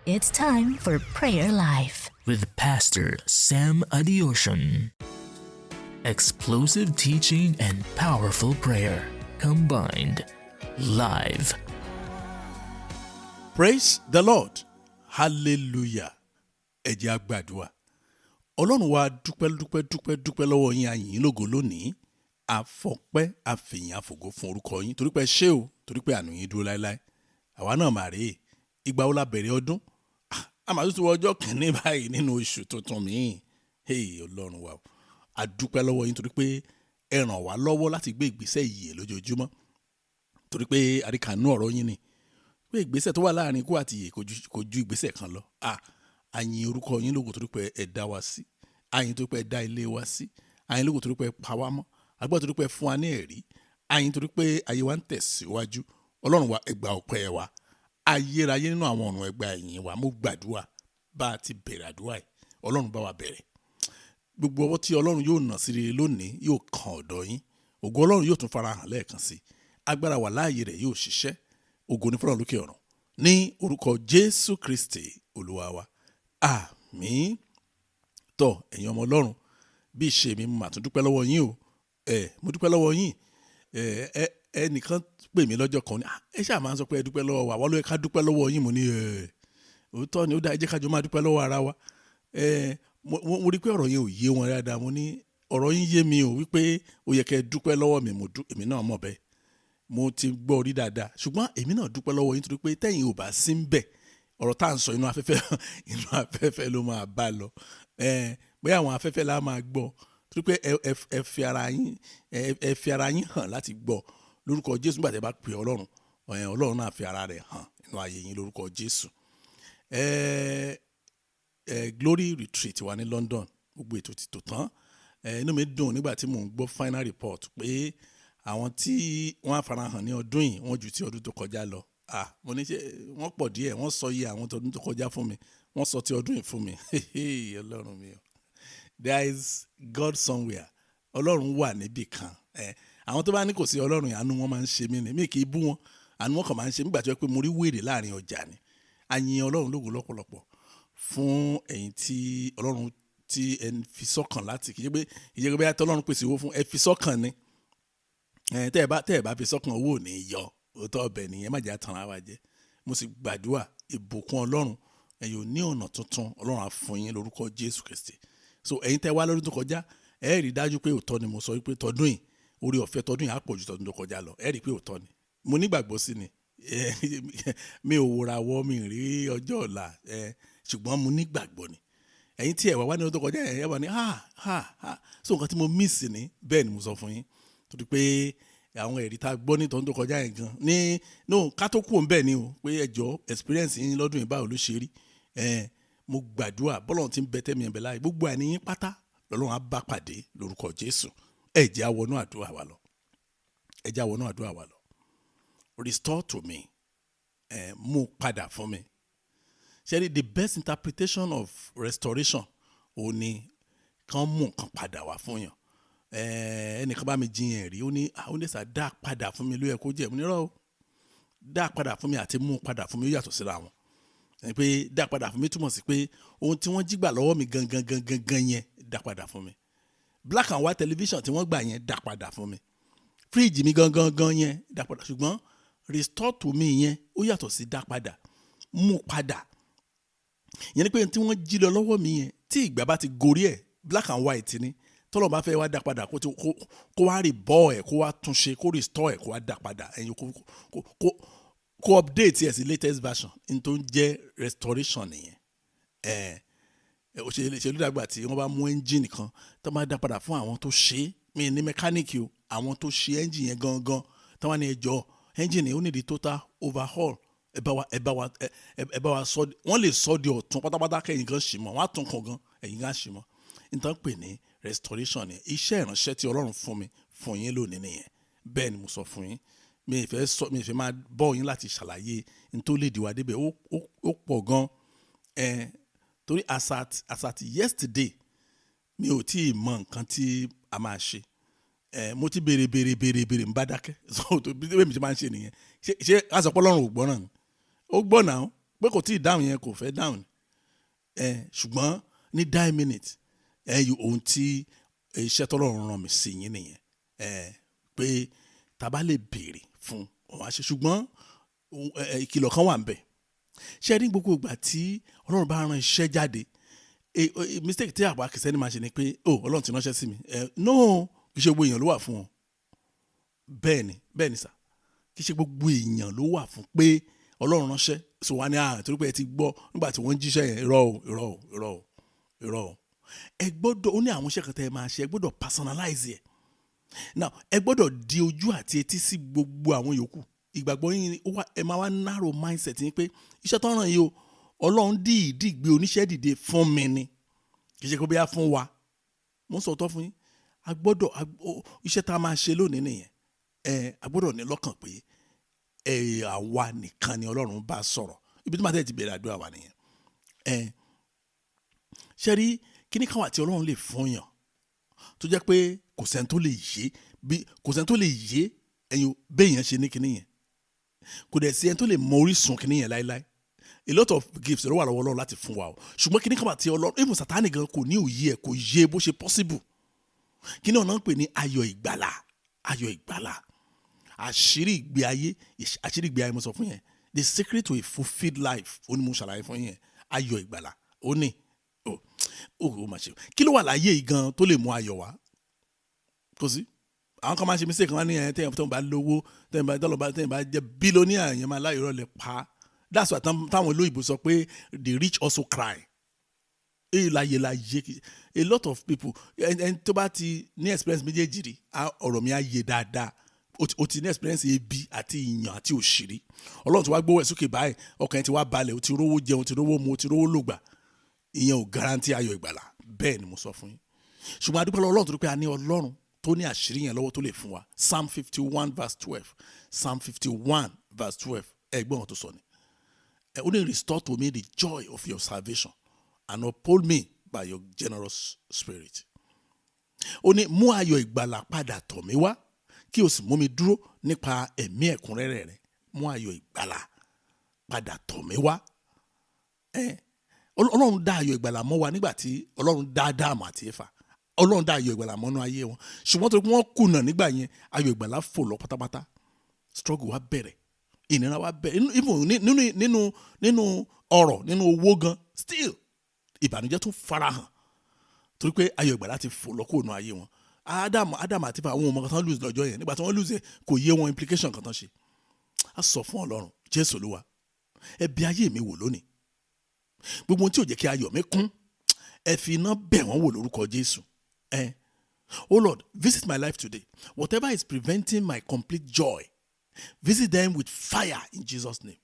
It's time for Prayer Life with Pastor Sam Adeosun. Explosive teaching and powerful prayer combined live. Praise the Lord. Hallelujah. Ẹ jẹ́ á gbàdúrà. Ọlọ́run wa, dúpẹ́, dúpẹ́, dúpẹ́, dúpẹ́ lọ́wọ́ yín. A yìn yín lógo lónìí. Àfọpẹ́, àfìyìn, àfògo fún orúkọ yín, torí pé ṣé o, torí pé àánú yín dúró láéláé. Àwa náà mà rèé. Ìgbà wo la bẹ̀rẹ̀ ọdún? Ah, a máa tún ti wọ ọjọ́ kìíní báyìí nínú oṣù tuntun míì. Hey, Ọlọ́run wa o. A dúpẹ́ lọ́wọ́ yín torí pé ẹ ràn wá lọ́wọ́ láti gbé ìgbésẹ̀ ìyè lójoojúmọ́, torí pé àríkànú ọ̀rọ̀ yín ni pé ìgbésẹ̀ tó wà láàrin ikú àti ìyè kò ju ìgbésẹ̀ kan lọ. A yin orúkọ yín lógo torí pé ẹ dá wa sí. A yìn torí pé ẹ dá ilé wa sí. A yìn lógo torí pé ẹ pa wá mọ́. A gbọ́ torí pé ẹ fún wa ní ẹ̀rí. A yìn torí pé ayé wa ń tẹ̀síwájú. Ọlọ́run wa, ẹ gba ọpẹ́ wa. Ayérayé nínú àwọn ọ̀run, ẹ gba ìyìn wa. Mo gbàdúrà, bá a ti bẹ̀rẹ̀ àdúrà yìí, Ọlọ́run bá wa bẹ̀rẹ̀. Gbogbo ọwọ́ tí Ọlọ́run yóò nà sí rere lónìí yóò kan ọ̀dọ̀ yín. Ògo Ọlọ́run yóò tún farahàn lẹ́ẹ̀kan sí. Agbára wà láàyè rẹ̀ yóò ṣiṣẹ́. Ògo ní fọlọ́run lókè ọ̀run, ní orúkọ Jésù Kristi Olúwa wa, àmín. Tọ́, ẹ̀yin ọmọ Ọlọ́run, bí ìṣe mi, mo mà tún dúpẹ́ lọ́wọ́ yín o. Ẹ mo dúpẹ́ lọ́wọ́ yín. Ẹ ẹ ẹnìkan pè mí lọ́jọ́ kan ní, "Ah, ẹ ṣáà máa ń sọ pé ẹ dúpẹ́ lọ́wọ́ wa, wọ́n ló yẹ ká dúpẹ́ lọ́wọ́ yín." Mo ní, "Ẹ òótọ́ ni, ó dáa, ẹ jẹ́ ká jọ máa dúpẹ́ lọ́wọ́ ara wa." Ẹ mo rí pé ọ̀rọ̀ yẹn ò yé wọn dáadáa. Mo ní ọ̀rọ̀ yín yé mi o, wípé ó yẹ kẹ́ ẹ dúpẹ́ lọ́wọ́ mi. Mo dú èmi náà mọ̀ bẹ́ẹ̀, mo ti gbọ́ orí dáadáa, ṣùgbọ́n èmi náà dúpẹ́ lọ́wọ́ yín torí pé tẹ́yìn ò bá sí ń bẹ̀, ọ̀rọ̀ tá à ń sọ, inú afẹ́fẹ́, inú afẹ́fẹ́ ló máa bá lọ. Ẹ bóyá àwọn afẹ́fẹ́ la máa gbọ́, torí pé ẹ fi ara yín hàn láti gbọ́. Lórúkọ Jésù, nígbà tí ẹ bá pè Ọlọ́run, Ọlọ́run náà fi ara rẹ̀ hàn nínú ayé yín lórúkọ Jésù. Ẹ ẹ Glory Retreat wà ní London, gbogbo ètò ti tò tán. Inú mi dùn nígbà tí mò ń gbọ́ final report pé àwọn tí wọ́n á farahàn ní ọdún yìí, wọ́n ju ti ọdún tó kọjá lọ. Ah, mo ní ṣe wọ́n pọ̀ díẹ̀. Wọ́n sọ iye àwọn tọdún tó kọjá fún mi, wọ́n sọ ti ọdún yìí fún mi. Ọlọ́run mi o, there is God somewhere. Ọlọ́run wà níbì kan. Ẹ àwọn tó bá ní kò sí Ọlọ́run yìí, àánú wọn máa ń ṣe mí ni. Mi kì í bú wọn, àánú wọn kàn máa ń ṣe mí gbà tó yẹ pé mo rí wèrè láàrin ọjà ni. A yin Ọlọ́run lógo lọ́pọ̀lọpọ̀ fún ẹ̀yin tí Ọlọ́run tí ẹ fi sọ́kàn láti, kì í ṣe pé bóyá tọ́lọ́run pèsè owó fún ẹ, fi sọ́kàn ni. Ẹ tẹ́ ẹ bá fi sọ́kàn, owó ò ní yọ. Òótọ́ ọbẹ̀ nìyẹn, má jẹ́ àtàrà wa jẹ. Mo sì gbàdúrà, ìbùkún Ọlọ́run ẹ̀yin ò ní ọ̀nà tuntun, Ọlọ́run á fún yín lórúkọ Jésù Kristi. So ẹ̀yin tẹ́ wá lọ́dún tó kọjá, ẹ rí dájú pé òótọ́ ni mo sọ wípé tọdún yìí, orí ọ̀fẹ́ tọdún yìí á pọ̀ ju tọdún tó kọjá lọ. Ẹ rí i pé òótọ́ ni, mo nígbàgbọ́ sí ni. Mi ò wòra wọ́, mi rí ọjọ́ ọ̀la, ṣùgbọ́n mo nígbàgbọ́ ni. Ẹ̀yin tí ẹ wá wá ní ọdún tó kọjá, ẹ wà ní ha ha ha, so nǹkan tí mo miss ni. Bẹ́ẹ̀ ni mo sọ fún yín, torí pé àwọn ẹ̀rí tá a gbọ́ ní tọdún tó kọjá yẹn gan ní no ká tó kú òun bẹ́ẹ̀ ni o, pé ẹ jọ, experience yín lọ́dún yìí, báwo ló ṣe rí? Ẹ mo gbàdúrà, bọ́lọ̀ tí ń bẹ tẹ́mi ẹ̀ bẹ̀ láàyè, gbogbo àní yín pátá lọ́lọ́run á bá pàdé lórúkọ Jésù. Ẹ jẹ́ á wọnú àdúrà wa lọ. Ẹ jẹ́ á wọnú àdúrà wa lọ. Restore to me, ẹ mú padà fún mi. Ṣe rí, the best interpretation of restoration ò ní kàn mú nǹkan padà wá fún yàn. Ẹnìkan bá mi jiyàn rí, ó ní ó ní sà, dá padà fún mi ló yẹ kó jẹ́. Mo ní rọ́ o, dá padà fún mi àti mú padà fún mi, ó yàtọ̀ síra wọn. Ẹni pé dá padà fún mi túmọ̀ sí pé ohun tí wọ́n jí gbà lọ́wọ́ mi gangan gangan gan yẹn, dá padà fún mi. Black and white television tí wọ́n gbà yẹn, dá padà fún mi. Fíríjì mi gangan gan yẹn, dá padà. Ṣùgbọ́n restore to me yẹn, ó yàtọ̀ sí dá padà. Mú padà yẹn ni pé tí wọ́n jí lọ lọ́wọ́ mi yẹn, tí ìgbà bá ti gorí ẹ̀, black and white ni, tọ́lọ̀ bá fẹ́ wá dá padà, kó wá rí bọ́ ẹ̀, kó wá túnṣe, kó restore ẹ̀, kó wá dá padà ẹ̀yin, kó update ẹ̀ sí latest version. N tó ń jẹ́ restoration nìyẹn. Ẹ̀ ẹ̀ ó ṣe ṣe ló dàgbà tí wọ́n bá mú ẹ́ńjìnì kan tó máa dá padà fún àwọn tó ṣe é. Mi ní mẹkáníìkì o, àwọn tó ṣe ẹ́ńjìnì yẹn gangan, tó wá ní ẹjọ́ ẹ́ńjìnì ó ní di total overhaul, ẹ bá wa sọ. Wọ́n lè sọ di ọ̀tún pátápátá, kẹ́yìn gan ṣì mọ́, wọ́n á tún kàn gan, ẹ̀yìn gan ṣì mọ́. Nítorí pé ní restoration ni iṣẹ́ ìránṣẹ́ tí Ọlọ́run fún mi fún yín lónìí nìyẹn. Bẹ́ẹ̀ ni mo sọ fún yín. Mi ì fẹ́ sọ, mi ì fẹ́ máa bọ́ yín láti ṣàlàyé n tó lè dìwà débẹ̀. Ó pọ̀ gan ẹ, torí as at yesterday, mi ò tí ì mọ nǹkan tí a máa ṣe. Ẹ mo ti béèrè, béèrè, béèrè, béèrè, ń bá dákẹ́. So tó bí mi ti máa ń ṣe nìyẹn. Ṣé àsọpọ̀ Ọlọ́run ò gbọ́ náà ni? Ó gbọ́ náà. Pé kò tí ì dáhùn yẹn, kò fẹ́ dáhùn ẹ, ṣùgbọ́n ní die minute ẹ yí ohun tí iṣẹ́ tọ́lọ́run rán mi sí yín nìyẹn ẹ, pé tá a bá lè béèrè fún òun àṣẹ. Ṣùgbọ́n ìkìlọ̀ kan wà ń bẹ̀. Ṣé ní gbogbo ìgbà tí Ọlọ́run bá rán iṣẹ́ jáde, mistake tí àwa Kìrìsìtẹ́nì máa ṣe ni pé, "Oh, Ọlọ́run ti ránṣẹ́ sí mi." Ẹ no, kì í ṣe gbogbo èèyàn ló wà fún ọ. Bẹ́ẹ̀ ni, bẹ́ẹ̀ ni sà, kì í ṣe gbogbo èèyàn ló wà fún pé Ọlọ́run ránṣẹ́ so wá ní àrùn torí pé ẹ ti gbọ́ nígbà tí wọ́n ń jíṣẹ́ yẹn. Irọ́ o, irọ́ o, irọ́ o, irọ́ o. Ẹ gbọ́dọ̀, ó ní àwọn iṣẹ́ kan tẹ́ ẹ máa ṣe, ẹ gbọ́dọ̀ personalize ẹ̀. Now, ẹ gbọ́dọ̀ di ojú àti etí sí gbogbo àwọn yòókù. Ìgbàgbọ́ yín ni ó wá, ẹ máa wá narrow mindset yín pé iṣẹ́ tó ràn yìí o, Ọlọ́run dìídì gbé oníṣẹ́ dìde fún mi ni, kì í ṣe pé bóyá fún wa. Mo ń sọ ọ̀tọ̀ fún yín. A gbọ́dọ̀ iṣẹ́ tá a máa ṣe lónìí nìyẹn. Ẹ a gbọ́dọ̀ ní lọ́kàn pé ẹ àwa nìkan ni Ọlọ́run bá sọ̀rọ̀. Ibi tí màá tẹ̀ ti bẹ̀rẹ̀ àdúrà wa nìyẹn. Ẹ ṣe rí kíní kan wà tí Ọlọ́run lè fún yàn tó jẹ́ pé kò sẹ́ni tó lè yé, bí kò sẹ́ni tó lè yé ẹ̀yin béèyàn ṣe ní kíní yẹn, kò dẹ̀ sí ẹni tó lè mọ orísun kíní yẹn láéláé. A lot of gifts ló wà lọ́wọ́ Ọlọ́run láti fún wa o, ṣùgbọ́n kíní kan wà tí Ọlọ́run, even Sátánì gan kò ní òye ẹ̀, kò yé bó ṣe possible. Kíní ọ̀nà ń pè ní ayọ̀ ìgbàlà. Ayọ̀ ìgbàlà, àṣírí ìgbé ayé, àṣírí ìgbé ayé mo sọ fún yẹn, the secret to a fulfilled life, ó ní mo ṣàlàyé fún yẹn. Ayọ̀ ìgbàlà, ó ní ó mà ṣe. Kí ló wà láyé yìí gan tó lè mú ayọ̀ wá? Kò sí. Àwọn kan máa ṣe mistake, wọn ní ẹ tẹ́yìn tó ń bá lówó, tẹ́yìn bá tọ́lọ́ bá, tẹ́yìn bá jẹ́ billionaire yẹn, máa láyọ̀ rẹ̀ pa. That's why táwọn olóyìnbó sọ pé the rich also cry. Èyí láyé láyé, a lot of people, ẹni tó bá ti ní experience méjèèjì rí, ọ̀rọ̀ mi á yé dáadáa. O ti ní experience ebi àti ìyàn àti òṣèré, Ọlọ́run ti wá gbówó ẹ̀ sókè báyìí, ọkàn ẹ̀ ti wá balẹ̀, o ti rówó jẹun, o ti rówó mu, o ti rówó lògbà. Ìyẹn ò guarantee ayọ̀ ìgbàlà. Bẹ́ẹ̀ ni mo sọ fún yín. Ṣùgbọ́n a dúpẹ́ lọ́wọ́ Ọlọ́run torí pé a ní Ọlọ́run tó ní àṣírí yẹn lọ́wọ́ tó lè fún wa. Psalm 51 verse 12, Psalm 51 verse 12, ẹ̀gbọ́n tó sọ ni ẹ, ó ní, "Restore to me the joy of your salvation and uphold me by your generous spirit." Ó ní, "Mú ayọ̀ ìgbàlà padà tọ̀ mí wá, kí o sì mú mi dúró nípa ẹ̀mí ẹ̀kúnrẹ́rẹ́ rẹ." Mú ayọ̀ ìgbàlà padà tọ̀ mí wá. Ẹ Ọlọ́run dá ayọ̀ ìgbàlà mọ́ wa nígbà tí Ọlọ́run dá Ádámù àti Éfà. Ọlọ́run dá ayọ̀ ìgbàlà mọ́nú ayé wọn, ṣùgbọ́n torí pé wọ́n kùnà nígbà yẹn, ayọ̀ ìgbàlà fò lọ pátápátá. Struggle wa bẹ̀rẹ̀, ìnira wa bẹ̀rẹ̀. Even nínú ọrọ̀, nínú owó gan, still ìbànújẹ́ tún farahàn torí pé ayọ̀ ìgbàlà ti fò lọ kúrò nínú ayé wọn. Ádámù àti Éfà, àwọn ọmọ kan tán lose lọ́jọ́ yẹn. Nígbà tí wọ́n lose, kò yé wọn implication kan tán ṣe. A sọ fún Ọlọ́run, "Jésù Olúwa, ẹ bí ayé mi wò lónìí. Gbogbo ohun tí ò jẹ́ kí ayọ̀ mi kún, ẹ fi iná bẹ̀ wọ́n wò lórúkọ Jésù." Ẹ, "Oh Lord, visit my life today. Whatever is preventing my complete joy, visit them with fire in Jesus' name."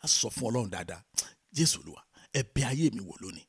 A sọ fún Ọlọ́run dáadáa, "Jésù Olúwa, ẹ bẹ̀ ayé mi wò lónìí."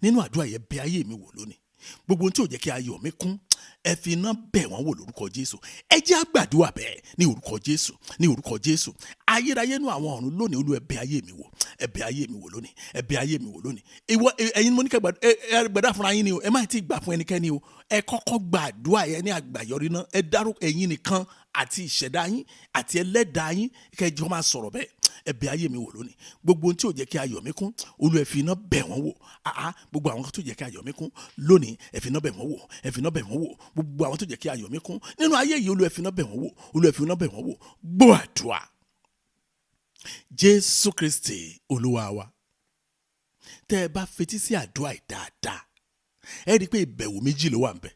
Nínú àdúrà yẹn, bẹ̀ ayé mi wò lónìí. Gbogbo ohun tí ò jẹ́ kí ayọ̀ mi kún, ẹ fi iná bẹ̀ wọ́n wò lórúkọ Jésù. Ẹ jẹ́ á gbàdúrà bẹ́ẹ̀ ní orúkọ Jésù, ní orúkọ Jésù. Ayérayé nú àwọn ọ̀run, lónìí, Olú, ẹ bẹ̀ ayé mi wò, ẹ bẹ̀ ayé mi wò lónìí, ẹ bẹ̀ ayé mi wò lónìí. Ìwọ, ẹ̀yin mo ní kẹ́ ẹ gbàdúrà fúnra yín ni o. Ẹ má ti gbà fún ẹnikẹ́ni o. Ẹ kọ́kọ́ gbàdúrà yẹn ní àgbàyọrí náà. Ẹ dárúkọ ẹ̀yin nìkan àti ìṣẹ̀dá yín àti ẹlẹ́dàá yín, kẹjọ máa sọ̀rọ̀ bẹ́ẹ̀. Ẹ bẹ̀ ayé mi wò lónìí. Gbogbo ohun tí ò jẹ́ kí ayọ̀ mi kún, Olú, ẹ fi iná bẹ̀ wọ́n wò. Àá, gbogbo àwọn tó jẹ́ kí ayọ̀ mi kún lónìí, ẹ fi iná bẹ̀ wọ́n wò, ẹ fi iná bẹ̀ wọ́n wò. Gbogbo àwọn tó jẹ́ kí ayọ̀ mi kún nínú ayé yìí, Olú, ẹ fi iná bẹ̀ wọ́n wò, Olú, ẹ fi iná bẹ̀ wọ́n wò. Gbọ́ àdúrà, Jésù Kristi Olúwa wa. Tẹ́ ẹ bá fetí sí àdúrà yìí dáadáa, ẹ rí i pé ìbẹ̀wò méjì ló wà ń bẹ̀.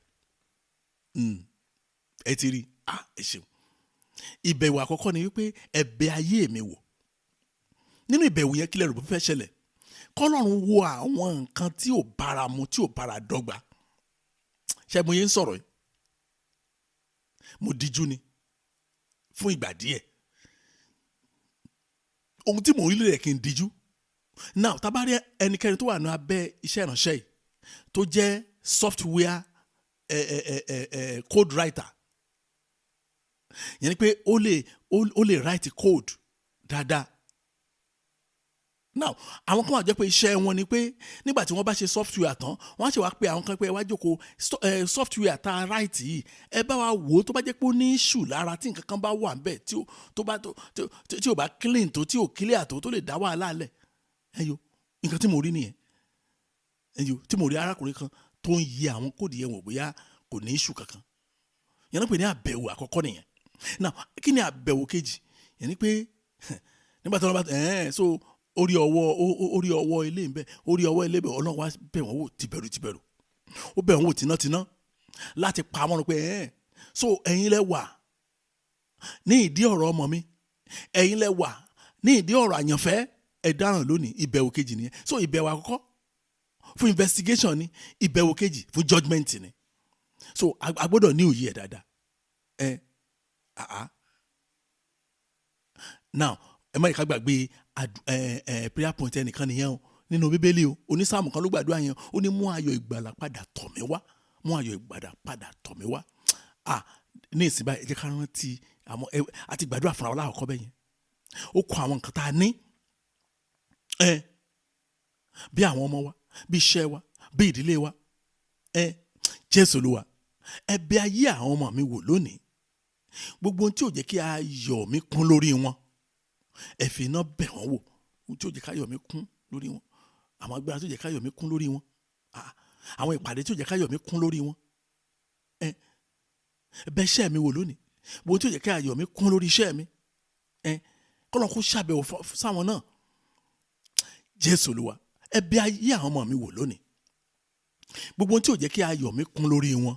Ẹ ti rí? Ah, ẹ ṣeun. Ìbẹ̀wò àkọ́kọ́ ni wípé ẹ bẹ̀ ayé mi wò. Nínú ìbẹ̀wò yẹn, kílẹ̀ rò bó fẹ́ ṣẹlẹ̀? Kọ́lọ́run wo àwọn nǹkan tí ò bára mu, tí ò bára dọ́gba. Ṣé mo yẹn ń sọ̀rọ̀ yìí, mo díjú ni fún ìgbà díẹ̀. Ohun tí mò ń rí lè kí n díjú now. Tá bá rí ẹnikẹ́ni tó wà ní abẹ́ iṣẹ́ ìránṣẹ́ yìí tó jẹ́ software code writer, yẹn ni pé ó lè write code dáadáa. Now, àwọn kan wà jẹ́ pé iṣẹ́ wọn ni pé nígbà tí wọ́n bá ṣe software tán, wọ́n á ṣe wá pé àwọn kan pé ẹ wá jókòó, software tá a write yìí, ẹ bá wa wò ó, tó bá jẹ́ pé ó ní issue lára, tí nǹkan kan bá wà ńbẹ̀ tí ó tó bá tó tí ò bá clean tó, tí ò clear tó, tó lè dá wàhálà lẹ̀. Ẹ yo, nǹkan tí mo rí nìyẹn. Ẹ yo, tí mo rí arákùnrin kan tó ń yẹ àwọn code yẹn wò bóyá kò ní issue kankan. Yẹn náà pè ní àbẹ̀wò àkọ́kọ́ nìyẹn. Now, kí ni àbẹ̀wò kejì? Yẹn ni pé nígbà tí wọ́n bá so orí ọwọ́ ilé ń bẹ, orí ọwọ́ ilé bẹ, Ọlọ́run wá bẹ̀ wọ́n wò tìbẹ̀rù tìbẹ̀rù, ó bẹ̀ wọ́n wò tinátiná láti pa wọ́n run pé so ẹ̀yin lẹ wà ní ìdí ọ̀rọ̀ ọmọ mi, ẹ̀yin lẹ wà ní ìdí ọ̀rọ̀ àyànfẹ́, ẹ dáràn lónìí. Ìbẹ̀wò kejì nìyẹn. So ìbẹ̀wò àkọ́kọ́ fún investigation ni, ìbẹ̀wò kejì fún judgement ni. So a gbọ́dọ̀ ní òye ẹ̀ dáadáa. Ẹ àá, now, ẹ má yẹ ká gbàgbé ẹ ẹ prayer point ẹnìkan nìyẹn o nínú Bíbélì o. Onísáàmù kan ló gbàdúrà yẹn. Ó ní, "Mú ayọ̀ ìgbàlà padà tọ̀ mí wá, mú ayọ̀ ìgbàlà padà tọ̀ mí wá." Ah, ní ìsìn báyìí, ẹ jẹ́ ká rántí àwọn ẹ àti gbàdúrà fúnra wa láàkọ́ bẹ́ẹ̀ yẹn. Ó kọ àwọn nǹkan tá a ní ẹ, bí àwọn ọmọ wa, bí iṣẹ́ wa, bí ìdílé wa. Ẹ Jésù Olúwa, ẹ bẹ̀ ayé àwọn ọmọ mi wò lónìí. Gbogbo ohun tí ò jẹ́ kí ayọ̀ mi kún lórí wọn, ẹ fi iná bẹ̀ wọ́n wò. Ohun tí ò jẹ́ káyọ̀ mi kún lórí wọn, àwọn agbára tí ò jẹ́ káyọ̀ mi kún lórí wọn, àwọn ìpàdé tí ò jẹ́ káyọ̀ mi kún lórí wọn, ẹ bẹ̀ iṣẹ́ mi wò lónìí. Gbogbo ohun tí ò jẹ́ kí ayọ̀ mi kún lórí iṣẹ́ mi, ẹ kọ́lọ́n kó ṣàbẹ̀wò sáwọn náà. Jésù Olúwa, ẹ bẹ̀ ayé àwọn ọmọ mi wò lónìí. Gbogbo ohun tí ò jẹ́ kí ayọ̀ mi kún lórí wọn,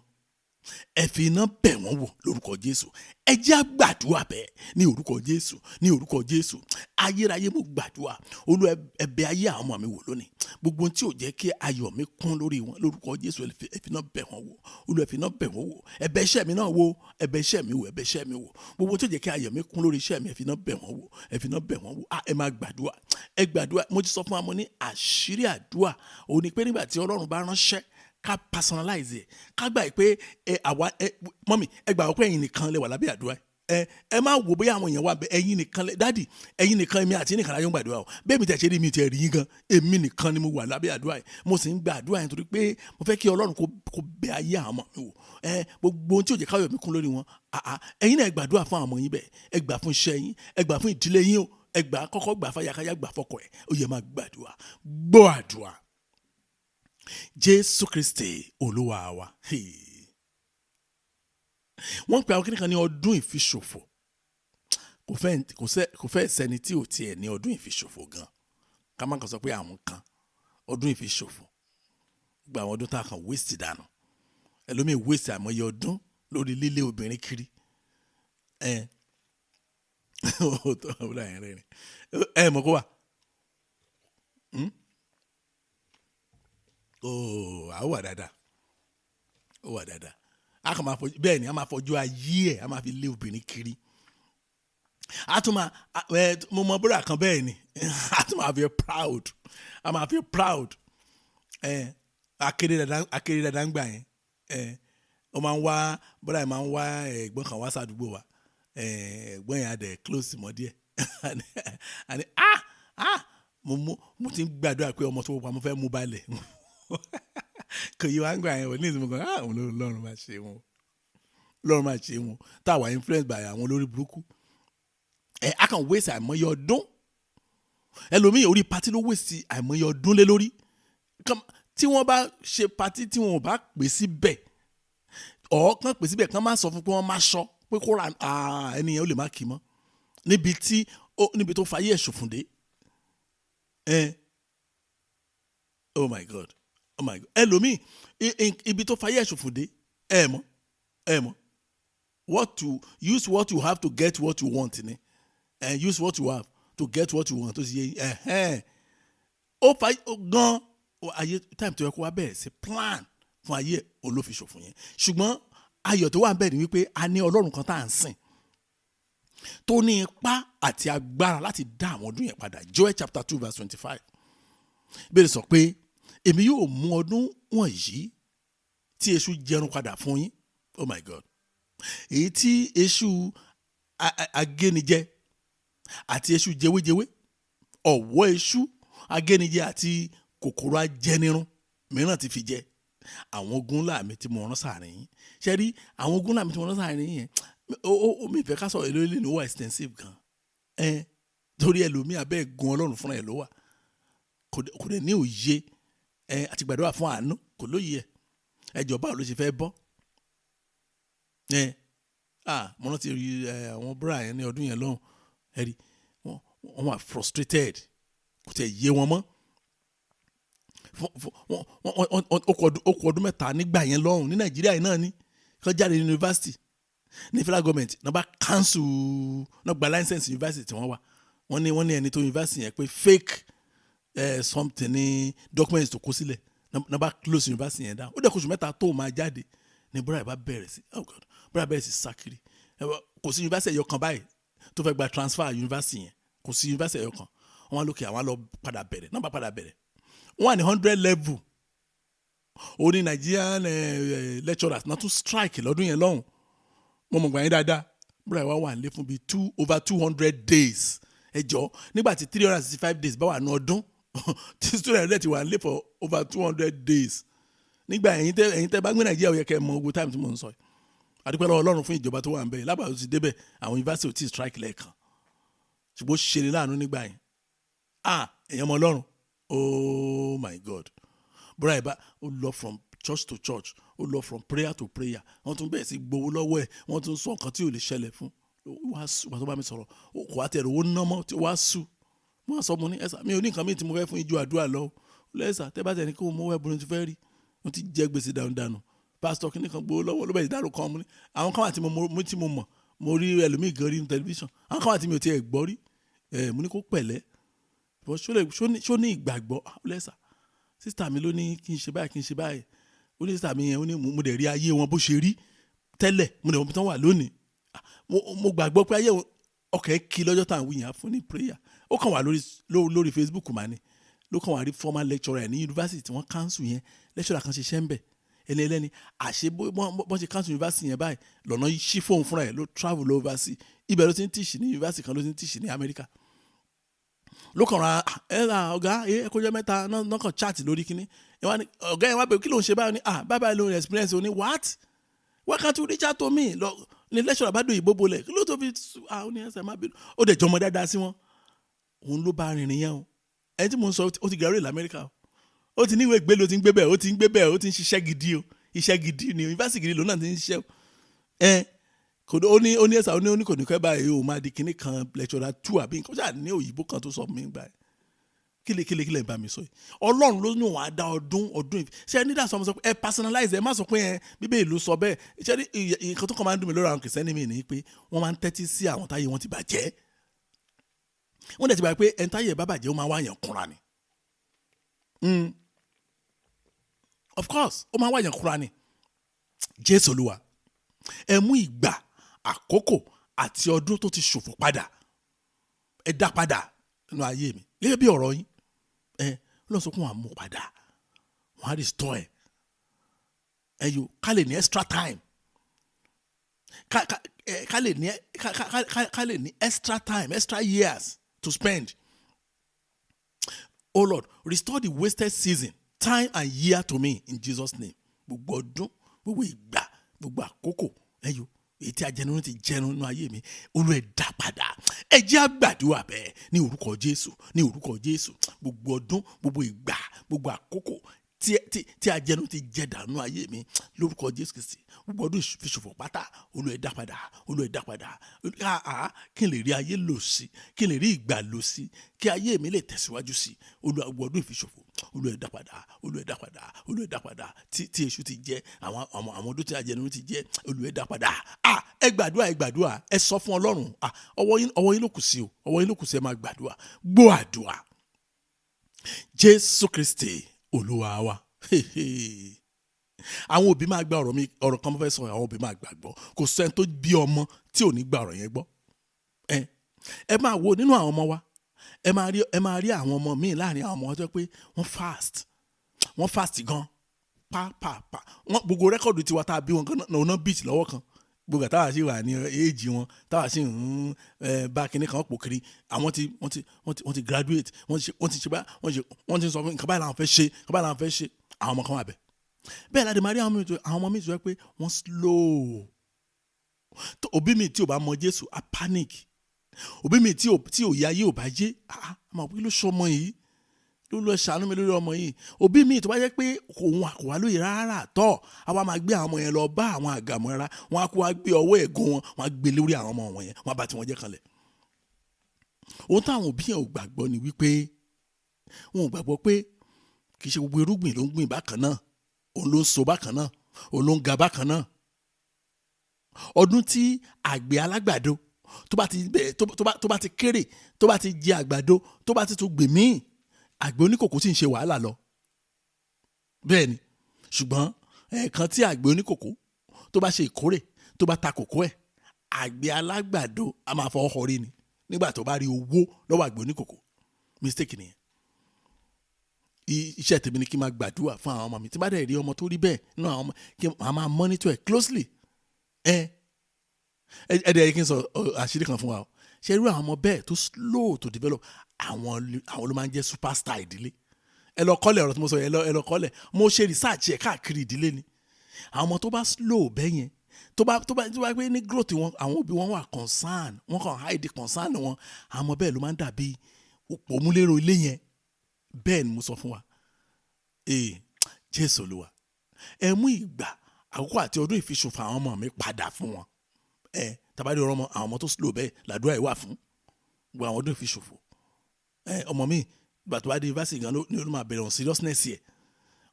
ẹ fi iná bẹ̀ wọ́n wò lórúkọ Jésù. Ẹ jẹ́ á gbàdúrà bẹ́ẹ̀ ní orúkọ Jésù, ní orúkọ Jésù. Ayérayé, mo gbàdúrà, Olú, ẹ bẹ̀ ayé àwọn ọmọ mi wò lónìí. Gbogbo ohun tí ò jẹ́ kí ayọ̀ mi kún lórí wọn, lórúkọ Jésù, ẹ fi iná bẹ̀ wọ́n wò. Olú, ẹ fi iná bẹ̀ wọ́n wò. Ẹ bẹ̀ iṣẹ́ mi náà wò, ẹ bẹ̀ iṣẹ́ mi wò, ẹ bẹ̀ iṣẹ́ mi wò. Gbogbo ohun tí ò jẹ́ kí ayọ̀ mi kún lórí iṣẹ́ mi, ẹ fi iná bẹ̀ wọ́n wò, ẹ fi iná bẹ̀ wọ́n wò. Ah, ẹ máa gbàdúrà, ẹ gbàdúrà. Mo ti sọ fún wa, mo ní àṣírí àdúrà òun ni pé nígbà tí Ọlọ́run bá ránṣẹ́, ká personalize ẹ, ká gbà pé ẹ àwa ẹ mummy, ẹ gbà pé ẹ̀yin nìkan lẹ wà lábẹ́ àdúrà. Ẹ má wò bóyá àwọn èèyàn wà bẹ. Ẹ̀yin nìkan lẹ, daddy, ẹ̀yin nìkan, èmi àti nìkan láyé ń gbàdúrà o. Bẹ́ẹ̀ mi tẹ̀ ṣe rí mi tẹ̀ rí yín gan, èmi nìkan ni mo wà lábẹ́ àdúrà yìí. Mo sì ń gba àdúrà yẹn torí pé mo fẹ́ kí Ọlọ́run kó bẹ̀ ayé àwọn ọmọ mi wò. Ẹ gbogbo ohun tí ò jẹ́ káyọ̀ mi kún lórí wọn, àà, ẹ̀yin náà, ẹ gbàdúrà fún àwọn ọmọ yín bẹ́ẹ̀. Ẹ gbà fún iṣẹ́ yín, ẹ gbà fún ìdílé yín o. Ẹ gbà kọ́kọ́, gbà fáyàkáyà, gbà fọkọ ẹ̀. Ó yẹ máa gbàdúrà. Gbọ́ àdúrà, Jésù Kristi Olúwa wa. Hey. Wọ́n ń pe àwọn kiní kan ní ọdún ìfiṣòfò. Kò fẹ́ sẹ́ni tí ò tiẹ̀ ní ọdún ìfiṣòfò gan. Ká má kàn sọ pé àwọn kan ọdún ìfiṣòfò, gba àwọn ọdún tá a kàn waste dànù. Ẹlòmíì waste àìmọye ọdún lórí lílé obìnrin kiri. Ẹ ó tó ọ̀bùdó àyẹ̀rẹ́ rẹ̀, ẹ mọ̀ kó wà. Oh, a wà dáadáa, ó wà dáadáa. A kàn máa fojú bẹ́ẹ̀ ni, a máa fojú ayé ẹ̀, a máa fi lé obìnrin kiri. A tún máa ẹ, mo mọ búrà kan bẹ́ẹ̀ ni, a tún máa fi proud, a máa fi proud. Ẹ akéré dada, akéré dada ń gbà yẹn. Ẹ ó máa ń wá búrà yẹn, máa ń wá ẹ̀gbọ́n kan wá sàdúgbò wa. Ẹ ẹ̀gbọ́n yẹn á dẹ̀ close mọ́ díẹ̀. Àní ah, mo ti ń gbàdúrà pé ọmọ tó wà, mo fẹ́ mú balẹ̀, kò yí wá ń gbà yẹn wò ní ìsinmi kan. Ah, òun lọ́run máa ṣe wọn, lọ́run máa ṣe wọn tá a wà influence by àwọn olórí burúkú. Ẹ a kàn waste àìmọye ọdún. Ẹlòmíì, orí party ló waste àìmọye ọdún lé lórí. Tí wọ́n bá ṣe party tí wọn ò bá pè síbẹ̀, ọ̀ kàn pè síbẹ̀, kàn má sọ fún pé wọ́n má sọ pé kó ra ẹni yẹn, ó lè má kì í mọ́ níbi tó fayé ẹ̀ ṣòfùn dé. Ẹ oh my God, oh my God. Ẹlòmíì, ibi tó fayé ẹ̀ ṣòfùn dé, ẹ mọ̀, ẹ mọ̀, what to use what you have to get what you want ni. Use what you have to get what you want. Tó sì yẹ ẹ, ó fa gan ayé time tó yẹ kó wá bẹ̀rẹ̀ sí plan fún ayé olófiṣòfò yẹn. Ṣùgbọ́n ayọ̀ tó wà ń bẹ̀ ni wípé a ní Ọlọ́run kan tá à ń sìn tó ní ipá àti agbára láti dá àwọn ọdún yẹn padà. Joel chapter 2 verse 25 bẹ́ẹ̀ sọ pé, "Èmi yóò mú ọdún wọ̀nyí tí èṣù jẹrun padà fún yín." Oh my God. Èyí tí èṣù agénijẹ àti èṣù jewéjewé, ọ̀wọ́ èṣù Agénijẹ àti kòkòrò ajẹnirun mìíràn ti fi jẹ àwọn ogun ńlá mi tí mo rán sáàrin yín. Ṣe rí àwọn ogun ńlá mi tí mo rán sáàrin yín yẹn, ó mi fẹ́ ká sọ̀rọ̀ èlò ilé ní ó wà extensive gan ẹ, torí ẹlòmíì abẹ́ ẹ̀gún Ọlọ́run fúnra ẹ̀ ló wà, kò dẹ̀ ní òye ẹ àti gbàdúrà fún àánú, kò lóye ẹ. Ẹjọ́ báwo ló ṣe fẹ́ bọ́ ẹ? Mo rántí rí ẹ àwọn búra yẹn ní ọdún yẹn lọ́hùn, ẹ rí wọ́n wà frustrated, kò tẹ̀ yé wọn mọ́. Ó kù ọdún 3 nígbà yẹn lọ́hùn ní Nàìjíríà yìí náà ni kọ́ jáde ní yunifásitì ní federal government náà bá cancel náà gba license yunifásitì tí wọ́n wà. Wọ́n ní ẹni tó yunifásitì yẹn pé fake something ní documents tó kó sílẹ̀, náà bá close yunifásitì yẹn down. Ó dẹ̀ kóṣù 3 tó máa jáde ní búra bá bẹ̀rẹ̀ sí, oh God, búra bẹ̀rẹ̀ sí sákiri. Kò sí yunifásitì ẹ̀yọ kan báyìí tó fẹ́ gba transfer yunifásitì yẹn, kò sí yunifásitì ẹ̀yọ kan. Wọ́n wá lókè àwọn lọ padà bẹ̀rẹ̀ náà bá padà bẹ̀rẹ̀ wọ́n wà ní 100 level. Ó ní Nigerian lecturers náà tún strike lọ́dún yẹn lọ́hùn. Mo mọ̀ gbà yín dáadáa. Búra ìwà wà nílé fún bíi over 200 days. Ẹ jọ nígbà tí 365 days bá wà ní ọdún, tí student rẹ̀ ti wà nílé for over 200 days. Nígbà ẹ̀yin tẹ́ bá gbé Nàìjíríà, ó yẹ kẹ́ ẹ mọ ogun time tí mò ń sọ yìí. Àdúpẹ́ lọ́wọ́ Ọlọ́run fún ìjọba tó wà ń bẹ̀. Lábàá tó ti débẹ̀, àwọn yunifásitì ò tí ì strike lẹ́ẹ̀kan, ṣùgbọ́n ó ṣe ni láàánú nígbà yẹn. Èèyàn ọmọ Ọlọ́run, oh my God, búra ìbá ó lọ from church to church, ó lọ from prayer to prayer. Wọ́n tún bẹ̀rẹ̀ sí gbowó lọ́wọ́ ẹ̀, wọ́n tún sọ nǹkan tí ò lè ṣẹlẹ̀ fún. Wàá tó bá mi sọ̀rọ̀, kò wá tẹ̀rẹ̀ owó ná mọ́, tí wàá sù. Wọ́n á sọ mo ní ẹ̀sà, mi ò ní nǹkan mi tí mo fẹ́ fún ijó àdúrà lọ. Lẹ́sà tẹ́ bá tẹ̀ ní kí mo mú ẹ̀bùn tí fẹ́ rí, mo ti jẹ gbèsè dànù. Pásítọ̀ kìíní kan gbowó lọ́wọ́ ló bẹ̀rẹ̀ dárò kan mo ní. Àwọn kan wà tí mo mọ̀, mo rí ẹlòmíì gan rí ní tẹlifíṣàn. Àwọn kan wà tí mi ò tiẹ̀ gbọ́ rí. Mo ní kó pẹ̀lẹ́. Ṣó ní ìgbàgbọ́? Lẹ́sà sísítà mi ló ní kí n ṣe báyìí, kí n ṣe báyìí. Ó ní sísítà mi yẹn, ó ní mo dẹ̀ rí ayé wọn bó ṣe rí tẹ́lẹ̀, mo dẹ̀ wọ́n tán wà lónìí. Mo gbàgbọ́ pé ayé ọkẹ́ kí lọ́jọ́ tá à ń wí yẹn fún ní prayer. Ó kàn wà lórí Facebook mà ní, ló kàn wà rí former lecturer ní yunifásitì tí wọ́n cancel yẹn. Lecturer kan ṣiṣẹ́ ń bẹ̀ ẹni ẹlẹ́ni, àṣé bọ́n ṣe cancel yunifásitì yẹn báyìí lọ́nà ṣí fóun fúnra ẹ̀ ló travel overseas. Ibẹ̀ ló ti ń tíṣì ní yunifásitì kan, ló ti ń tíṣì ní Amẹ́ríkà. Ló kàn ra ẹ ra ọ̀gá ẹ kọjá mẹ́ta náà kàn chat lórí kínní. Ọ̀gá yẹn wá bẹ̀rẹ̀ kí ló ń ṣe báyìí ní, bye bye lórí experience. Ó ní what, why can't you reach out to me? Lọ ní lecturer bá dùn ìbò bolẹ̀ kí ló tó fi ó ní ẹsẹ̀ má bínú. Ó dẹ̀ jọmọ dáadáa sí wọn. Òun ló bá rìnrìn yẹn o. Ẹni tí mò ń sọ ó ti graduate l'Amẹ́ríkà o, ó ti níwèé gbé ló ti ń gbé bẹ́ẹ̀, ó ti ń gbé bẹ́ẹ̀, ó ti ń ṣiṣẹ́ gidi o, iṣẹ́ gidi ni yunifásitì gidi lòun náà ti ń ṣiṣẹ́ o. Ó ní ẹ̀sà, ó ní kò ní kọ́ báyìí o máa di kinní kan lecturer 2 àbí nǹkan ṣáà ní òyìnbó kan tó sọ mí gbà yẹn. Kílẹ̀ bá mi sọ yìí. Ọlọ́run ló ní òun á dá ọdún yìí. Ṣé ẹni dà sọ pé ẹ personalize, ẹ má sọ pé ẹ Bíbélì ló sọ bẹ́ẹ̀. Ṣé ní nǹkan tó kàn máa ń dùn mí lórí àwọn kìrìsìtẹ́nì mi ni pé wọ́n máa ń tẹ́tí sí àwọn táyé wọn ti bàjẹ́. Wọ́n dẹ̀ ti gbà pé ẹni táyé bá bàjẹ́ ó máa wá yàn kúnra ni. Of course, ó máa wá yàn kúnra ni. Jésù Olúwa, ẹ mú ìgbà, àkókò àti ọdún tó ti ṣòfò padà, ẹ dá padà nínú ayé mi gẹ́gẹ́ bí ọ̀rọ̀ yín. Ẹ lọ sọ pé wọ́n á mú padà, wọ́n á restore ẹ yóò ká lè ní extra time, ká lè ní extra time, extra years to spend. Oh Lord, restore the wasted season, time and year to me in Jesus' name. Gbogbo ọdún, gbogbo ìgbà, gbogbo àkókò ẹ yóò èyí tí ajẹnirun ti jẹun nínú ayé mi, Olúwa ẹ dá padà. Ẹ jẹ́ á gbàdúrà bẹ́ẹ̀ ní orúkọ Jésù, ní orúkọ Jésù. Gbogbo ọdún, gbogbo ìgbà, gbogbo àkókò tí ajẹnirun ti jẹ dànù ayé mi lórúkọ Jésù Kristi, gbogbo ọdún ìfiṣòfò pátá, Olúwa ẹ dá padà, Olúwa ẹ dá padà. Kí n lè rí ayé lò sí, kí n lè rí ìgbà lò sí, kí ayé mi lè tẹ̀síwájú sí. Olúwa, gbogbo ọdún ìfiṣòfò, Olúwa ẹ dá padà, Olúwa ẹ dá padà, Olúwa ẹ dá padà. Tí èṣù ti jẹ, àwọn ọdún tí ajẹnirun ti jẹ, Olúwa ẹ dá padà. Ẹ gbàdúrà, ẹ gbàdúrà, ẹ sọ fún Ọlọ́run. Ọwọ́ yín ló kù sí o, ọwọ́ yín ló kù sí, ẹ máa gbàdúrà. Gbọ́ àdúrà. Jésù Kristi Olúwa wa. Àwọn òbí máa gba ọ̀rọ̀ mi, ọ̀rọ̀ kan mo fẹ́ sọ, àwọn òbí máa gbàgbọ́. Kò sẹ́ni tó bí ọmọ tí ò ní gba ọ̀rọ̀ yẹn gbọ́. Ẹ máa wo nínú àwọn ọmọ wa, ẹ máa rí àwọn ọmọ míì láàrin àwọn ọmọ wa tó jẹ́ pé wọ́n fast gan, pa. Wọ́n gbogbo rẹ́kọ̀dù tiwa tá a bí wọn gan náà bíìtì lọ́wọ́ kan. Gbogbo táwa sì wà ní éèjì wọn, táwa sì ń bá kinní kan pò kiri, àwọn ti wọ́n ti wọ́n ti wọ́n ti graduate, wọ́n ti ṣe bá wọ́n ṣe, wọ́n ti sọ fún nǹkan báyìí làwọn fẹ́ ṣe, nǹkan báyìí làwọn fẹ́ ṣe. Àwọn ọmọ kan wà bẹ́ẹ̀. Bẹ́ẹ̀ láti máa rí àwọn ọmọ mi tó yẹ pé wọ́n slow. Òbí mi tí ò bá mọ Jésù á panic. Òbí mi tí òye ayé ò bá yé, àmọ́ kí ló sọ ọmọ yìí, ló lọ ṣàánú mi lórí ọmọ yìí. Òbí mi tó bá jẹ́ pé òun kò wá lóye rárá tọ́, àwa máa gbé àwọn ọmọ yẹn lọ bá àwọn àgàmọ́ra, wọn á kó wá gbé ọwọ́ ẹ̀gún wọn, wọn á gbé lórí àwọn ọmọ wọn yẹn, wọn á bá tiwọn jẹ́ kanlẹ̀. Ohun táwọn òbí yẹn ò gbàgbọ́ ni wípé wọn ò gbàgbọ́ pé kì í ṣe gbogbo irúgbìn ló ń gbìn bákan náà, òun ló ń so bákan náà, òun ló ń ga bákan náà. Ọdún tí àgbẹ̀ alágbàdo tó bá ti bẹ̀rẹ̀, tó bá ti kéré, tó bá ti jẹ àgbàdo, tó bá ti tún gbìn míì, àgbẹ̀ oníkòkó sì ń ṣe wàhálà lọ. Bẹ́ẹ̀ ni, ṣùgbọ́n ẹ̀ẹ̀kan tí àgbẹ̀ oníkòkó tó bá ṣe ìkórè, tó bá ta kòkó ẹ̀, àgbẹ̀ alágbàdo a máa fọwọ́ họrí ni nígbà tó bá rí owó lọ́wọ́ àgbẹ̀ oníkòkó. Mistake nìyẹn. Iṣẹ́ tèmi ni kí n máa gbàdúrà fún àwọn ọmọ mi. Tí bá dẹ̀ rí ọmọ tó rí bẹ́ẹ̀ nínú àwọn ọmọ, kí n máa monitor ẹ̀ closely. Ẹ dẹ̀ kí n sọ àṣírí kan fún wa o. Ṣé irú àwọn ọmọ bẹ́ẹ̀ tó slow to develop, àwọn ló máa ń jẹ́ superstar ìdílé. Ẹ lọ kọ́lẹ̀ ọ̀rọ̀ tí mo sọ yẹn, ẹ lọ kọ́lẹ̀. Mo ṣe research ẹ̀ káàkiri ìdílé ni. Àwọn ọmọ tó bá slow bẹ́ẹ̀ yẹn, tó bá pé ní growth wọn, àwọn òbí wọn wà concern, wọn kàn hide concern wọn. Àwọn ọmọ bẹ́ẹ̀ ló máa ń dàbí òpómúlérò ilé yẹn. Bẹ́ẹ̀ ni mo sọ fún wa. Jésù Olúwa, ẹ mú ìgbà àkókò àti ọdún ìfiṣòfò àwọn ọmọ mi padà fún wọn. Tàbá rí ọmọ, àwọn ọmọ tó slow bẹ́ẹ̀ làdúrà yìí wà fún gbogbo àwọn ọdún ìfiṣòfò. Ọmọ mi ìgbà tó bá dé yunifásitì gan ni ó máa bẹ̀rẹ̀ on seriousness yẹ.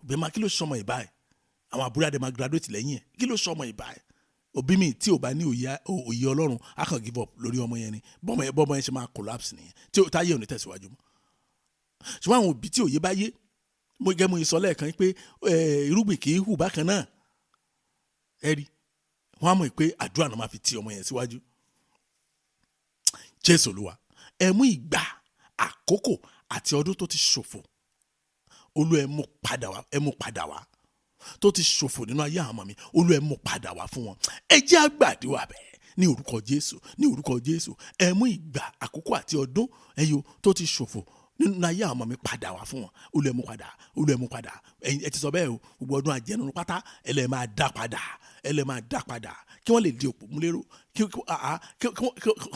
Òbí máa kí ló sọmọ ìbá ẹ̀, àwọn àbúrò àdè máa graduate lẹ́yìn ẹ̀, kí ló sọmọ ìbá ẹ̀. Òbí mi tí ò bá ní òye Ọlọ́run á kàn give up lórí ọmọ yẹn ni. Bọ́mọ yẹn ṣe máa collapse nìyẹn, tí táyé ò ní tẹ̀síwájú mọ́. Ṣùgbọ́n àwọn òbí tí òye bá yé, mo gẹ́ mo sọ lẹ́ẹ̀kan pé irúgbìn kì í hù bákan náà. Ẹ rí, wọ́n á mọ̀ pé àdúrà náà máa fi ti ọmọ yẹn síwájú. Jésù Olúwa, ẹ mú ìgbà àkókò àti ọdún tó ti ṣòfò, Olú ẹ mú padà wá, ẹ mú padà wá, tó ti ṣòfò nínú ayé àwọn ọmọ mi, Olú ẹ mú padà wá fún wọn. Ẹ jẹ́ á gbàdúrà bẹ́ẹ̀ ní orúkọ Jésù, ní orúkọ Jésù. Ẹ mú ìgbà àkókò àti ọdún ẹyọ tó ti ṣòfò nínú ayé àwọn ọmọ mi padà wá fún wọn. Olú ẹ mú padà, Olú ẹ mú padà. Ẹ ti sọ bẹ́ẹ̀ o, gbogbo ọdún àjẹnú pátá ẹ lè máa dá padà, ẹ lè máa dá padà, kí wọ́n lè di òpó múléró, kí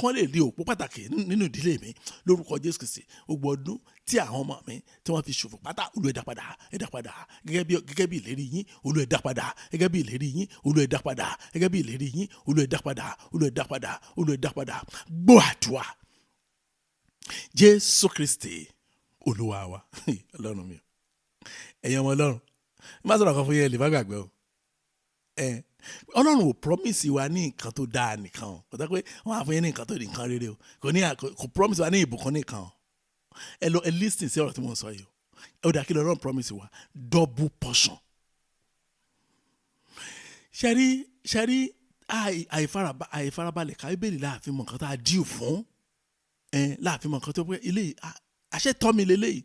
wọ́n lè di òpó pàtàkì nínú ìdílé mi lórúkọ Jésù Kristi. Gbogbo ọdún tí àwọn ọmọ mi tí wọ́n fi ṣòfò pátá, Olú ẹ dá padà, ẹ dá padà gẹ́gẹ́ bí ìlérí yín. Olú ẹ dá padà gẹ́gẹ́ bí ìlérí yín. Olú ẹ dá padà gẹ́gẹ́ bí ìlérí yín. Olú ẹ dá padà, Olú ẹ dá padà, Olú ẹ dá padà. Gbọ́ àdúrà Jésù Kristi Olúwa wa. Ọlọ́run mi o, ẹ̀yin ọmọ Ọlọ́run, má sọ̀rọ̀ kan fún yẹn lè má gbàgbé o. Ọlọ́run ò promise wa ní nǹkan tó dáa nìkan o. Kò tẹ́ pé wọ́n á fún yín ní nǹkan tó di nǹkan rere o. Kò promise wa ní ìbùkún nìkan o. Ẹ lọ ẹ listen sí ọ̀rọ̀ tí mo ń sọ yìí o. Ó dà kí lọ́run promise wa double portion. Ṣẹ́rí àìfarabalẹ̀ ká Bíbélì láàfin mọ̀ nǹkan tá a díù fún. Láàfin mọ̀ nǹkan tó pé ilé àṣẹ tọ́ mi lélẹ́yìí.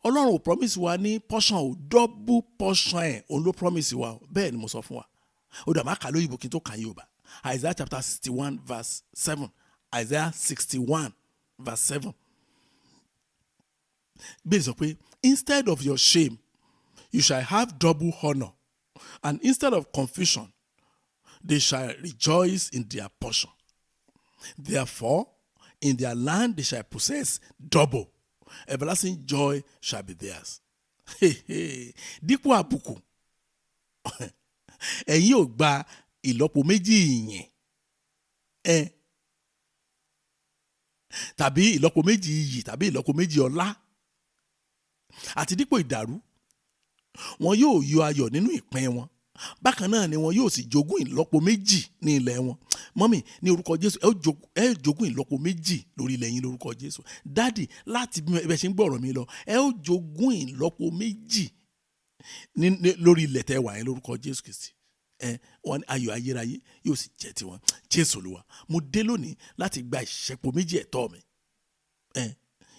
Ọlọ́run ò promise wa ní portion o, double portion ẹ̀ òun ló promise wa o. Bẹ́ẹ̀ ni mo sọ fún wa. Ó dà má kà lóyìnbó kí n tó kà Yorùbá. Isaiah chapter 61 verse 7. Isaiah 61 verse 7. Bẹ́ẹ̀ sọ pé instead of your shame you shall have double honour, and instead of confusion they shall rejoice in their portion. Therefore in their land they shall possess double. Everlasting joy shall be theirs. Dípò àbùkù, ẹ̀yin ò gba ìlọ́po méjì ìyìn, tàbí ìlọ́po méjì iyì, tàbí ìlọ́po méjì ọlá. Àti dípò ìdàrú, wọn yóò yọ ayọ̀ nínú ìpín wọn. Bákan náà ni wọn yóò sì jogún ìlọ́po méjì ní ilẹ̀ wọn. Mọ́mì, ní orúkọ Jésù, ẹ jogún ìlọ́po méjì lórí ilẹ̀ yín lórúkọ Jésù. Dádì, láti bí ẹ ṣe ń gbọ́ ọ̀rọ̀ mi lọ, ẹ ó jogún ìlọ́po méjì lórí ilẹ̀ tẹ́ wà yẹn lórúkọ Jésù Kristi. Wọn ní ayọ̀ ayérayé yóò sì jẹ́ tiwọn. Jésù Olúwa, mo dé lónìí láti gba ìṣẹ́po méjì ẹ̀tọ́ mi.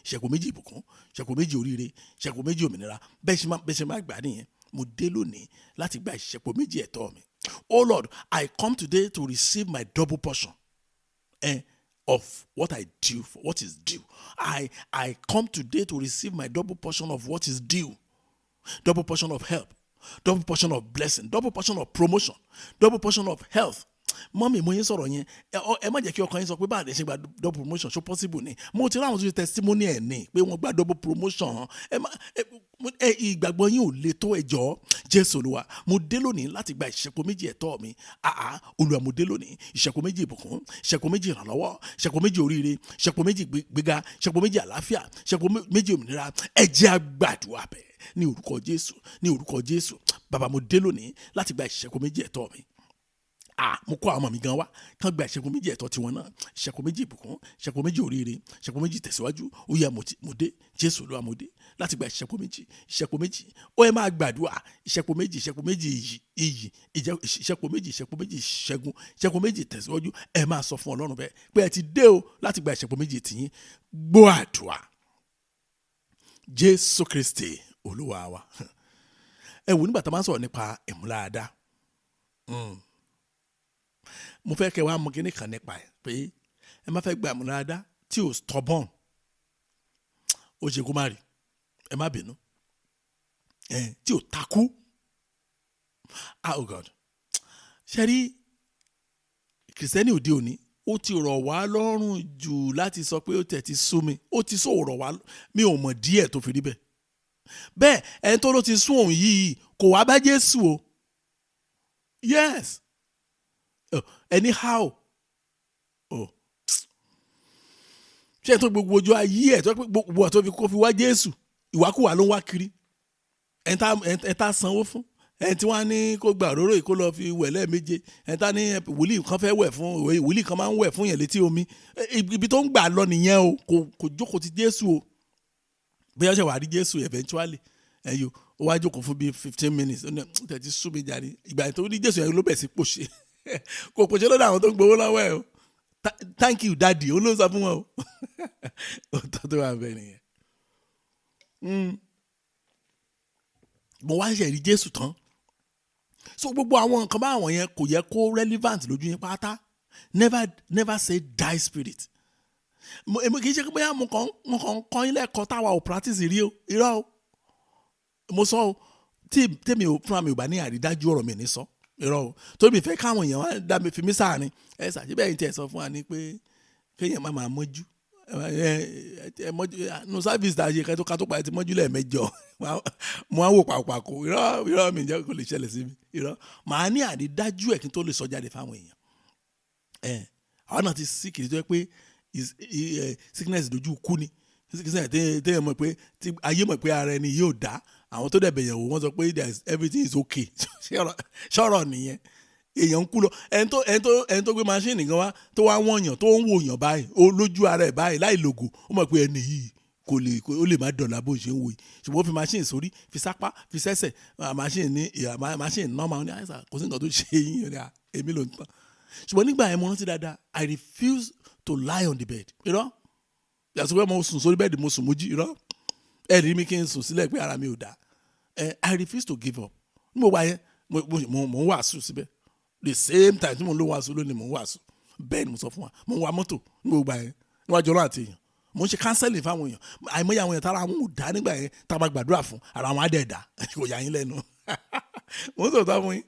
Ìṣẹ́po méjì ìbùkún, ìṣẹ́po méjì oríire, ìṣẹ́po méjì òmìnira. Bẹ́ẹ̀ ṣe máa gbà nìyẹn. Mo dé lónìí láti gba ìṣẹ́po méjì ẹ̀tọ́ mi. Oh Lord, I come today to receive my double portion of what I due for, what is due. I come today to receive my double portion of what is due. Double portion of help, double portion of blessing, double portion of promotion, double portion of health. Mummy, mo yín sọ̀rọ̀ yẹn, ẹ má jẹ́ kí ọkàn yín sọ pé báà lè ṣe gba double promotion, ṣó possible ni? Mo ti rí àwọn tó ṣe testimony ẹ̀ ní pé wọ́n gba double promotion. Ẹ má ẹ ìgbàgbọ́ yín ò le tó. Ẹjọ́ Jésù Olúwa, mo dé lónìí láti gba ìṣẹ́po méjì ẹ̀tọ́ mi. Àá Olúwa, mo dé lónìí, ìṣẹ́po méjì ìbùkún, ìṣẹ́po méjì ìrànlọ́wọ́, ìṣẹ́po méjì oríire, ìṣẹ́po méjì gbéga, ìṣẹ́po méjì àlàáfíà, ìṣẹ́po méjì òmìnira. Ẹ jẹ́ á gbàdúrà bẹ́ẹ̀ ní orúkọ Jésù, ní orúkọ Jésù. Bàbá, mo dé lónìí láti gba ìṣẹ́po méjì ẹ̀tọ́ mi. Ah, mo kó àwọn ọmọ mi gan wá kán gba ìṣẹ́po méjì ẹ̀tọ́ tiwọn náà, ìṣẹ́po méjì ìbùkún, ìṣẹ́po méjì oríire, ìṣẹ́po méjì tẹ̀síwájú. Ó yá, mo dé, Jésù Olúwa, mo dé láti gba ìṣẹ́po méjì, ìṣẹ́po méjì. Ó yẹ máa gbàdúrà, ìṣẹ́po méjì, ìṣẹ́po méjì iyì, iyì, ìṣẹ́po méjì, ìṣẹ́po méjì ìṣẹ́gun, ìṣẹ́po méjì tẹ̀síwájú. Ẹ máa sọ fún Ọlọ́run bẹ́ẹ̀ pé ẹ ti dé o láti gba ìṣẹ́po méjì tìyín. Gbọ́ àdúrà, Jésù Kristi Olúwa wa. Ẹ wò, nígbà tá a máa ń sọ̀rọ̀ nípa ìmúláradá, mo fẹ́ kẹ́ wá mọ kíní kan nípa ẹ̀ pé ẹ má fẹ́ gba ìmúláradá tí ò stubborn, ó ṣe kó má rí. Ẹ má bínú, ẹ tí ò takú. Ah, oh God, ṣe rí Kìrìsìtẹ́nì òde òní, ó ti rọ̀ wá lọ́rùn jù láti sọ pé ó tẹ̀ ti sú mi. Ó ti sọ rọ̀ wá, mi ò mọ̀ díẹ̀ tó fi rí bẹ́ẹ̀. Bẹ́ẹ̀, ẹni tó ló ti sún òun yìí kò wá bá Jésù o. Yes, oh, anyhow, oh, ṣé tó gbogbo ojú ayé ẹ̀ tó pé gbogbo àti kó fi wá Jésù, ìwákùwà ló ń wá kiri? Ẹni tá sanwó fún, ẹni tí wọ́n á ní kó gba òróró yìí kó lọ fi wẹ̀ lẹ́ẹ̀méje, ẹni tá ní wòlíì kan fẹ́ wẹ̀ fún, wòlíì kan máa ń wẹ̀ fún yẹn létí omi, ibi tó ń gbà lọ nìyẹn o. Kò jókòó ti Jésù o. Bóyá ó ṣe wà rí Jésù eventually, ẹ̀yọ́ ó wá jókòó fún bíi 15 minutes, ó ní tẹ̀tí sú mi jáde. Ìgbà tó ní Jésù yẹn ló bẹ̀ sí pòṣe. Kò pòṣe lọ́dọ̀ àwọn tó ń gbowó lọ́wọ́ ẹ̀ o. "Thank you, daddy," ó ló ń sọ fún wọn o. Òótọ́ tó wà bẹ́ẹ̀ nìyẹn. Mo wá ṣe rí Jésù tán, so gbogbo àwọn nǹkan báwọn yẹn kò yẹ kó relevant lójú yín pátá. Never, never say die spirit. Èmi kì í ṣe pé bóyá mo kàn ń kọ́ yín lẹ́kọ̀ọ́ táwa ò practice rí o. Irọ́ o, mo sọ o. Tí tèmi ò fúnra mi ò bá ní àrídájú ọ̀rọ̀ mi ní sọ, irọ́ o, torí mi fẹ́ káwọn èèyàn wá dá mi fi mí sáàrin. Ẹ ṣàṣì bẹ́ẹ̀ tí ẹ sọ fún wa ni pé kéèyàn má máa mọ́jú ẹ mọ́jú nu service tá a ṣe kẹ́tọ́ ká tó pa ẹ ti mọ́jú lẹ́ẹ̀mẹjọ. Mo á wò pàpàkò. Irọ́, irọ́, mi jẹ́ kó lè ṣẹlẹ̀ sí mi. Irọ́, màá ní àrídájú ẹ̀ kí n tó lè sọ jáde fáwọn èèyàn. Ẹ àwọn náà ti sick tó yẹ pé sickness dojú kú ni, sickness téèyàn mọ̀ pé tí ayé mọ̀ pé ara ẹni yóò dá. Àwọn tó dẹ̀ bẹ̀yẹ̀ wò, wọ́n sọ pé there is everything is okay. Ṣọ̀rọ̀ nìyẹn, èèyàn ń kú lọ. Ẹni tó gbé machine gan wá tó wá wọ̀nyàn, tó ń wòyàn báyìí, ó lójú ara ẹ̀ báyìí láì lògò, ó mọ̀ pé ẹni yìí kò lè ó lè má dọ̀là bó ṣe ń wò yìí, ṣùgbọ́n ó fi machine sórí, fi sápá, fi sẹ́sẹ̀, machine ní machine normal ní àìsàn, kò sí nǹkan tó ṣe yín. Ní èmi ló ń tán. Ṣùgbọ́n nígbà yẹn, mo rántí dáadáa, I refuse to lie on the bed. Irọ́, yàtọ̀ pé mo sùn sórí bẹ́ẹ̀dì, mo sùn, mo jí, irọ́. Ẹ rí mi kí n sùn sílẹ̀ pé ara mi ò dá. I refuse to give up. Ní mo wà yẹn, mo ń wàásù síbẹ̀. The same time tí mo ń lo wàásù lónìí, mo ń wàásù. Bẹ́ẹ̀ ni mo sọ fún wa, mo ń wa mọ́tò ní gbogbo yẹn níwájú Ọlọ́run àti èèyàn. Mo ń ṣe counseling fáwọn èèyàn. Àìmọye àwọn èèyàn tára àwọn ò dá nígbà yẹn tá a máa gbàdúrà fún, ara àwọn á dẹ̀ dá. Kò yà yín lẹ́nu, mo ń sọ̀tọ̀ fún yín.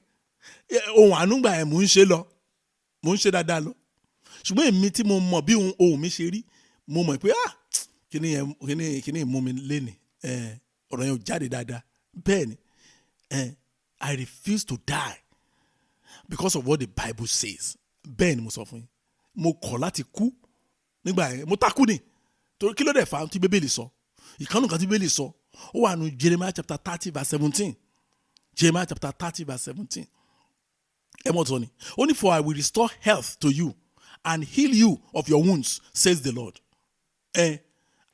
Ohun àánú gbà yẹn, mò ń ṣe lọ, mò ń ṣe dáadáa lọ. Ṣùgbọ́n èmi tí mo mọ̀ bí ohun mi ṣe rí, mo mọ̀ pé ah, kíní yẹn, kíní mú mi léni, ọ̀rọ̀ yẹn ò jáde dáadáa. Bẹ́ẹ̀ ni, I refuse to die because of what the Bible says. Bẹ́ẹ̀ ni mo sọ fún yín, mo kọ̀ láti kú nígbà yẹn. Mo takú ni. Torí kí ló dẹ̀ fà á? Tí Bíbélì sọ ìkànnì kan, tí Bíbélì sọ, ó wà nù Jeremiah chapter 30 verse 17. Jeremiah chapter 30 verse 17. Ẹ mọ̀ tó ni ó ní, "For I will restore health to you and heal you of your wounds, says the Lord."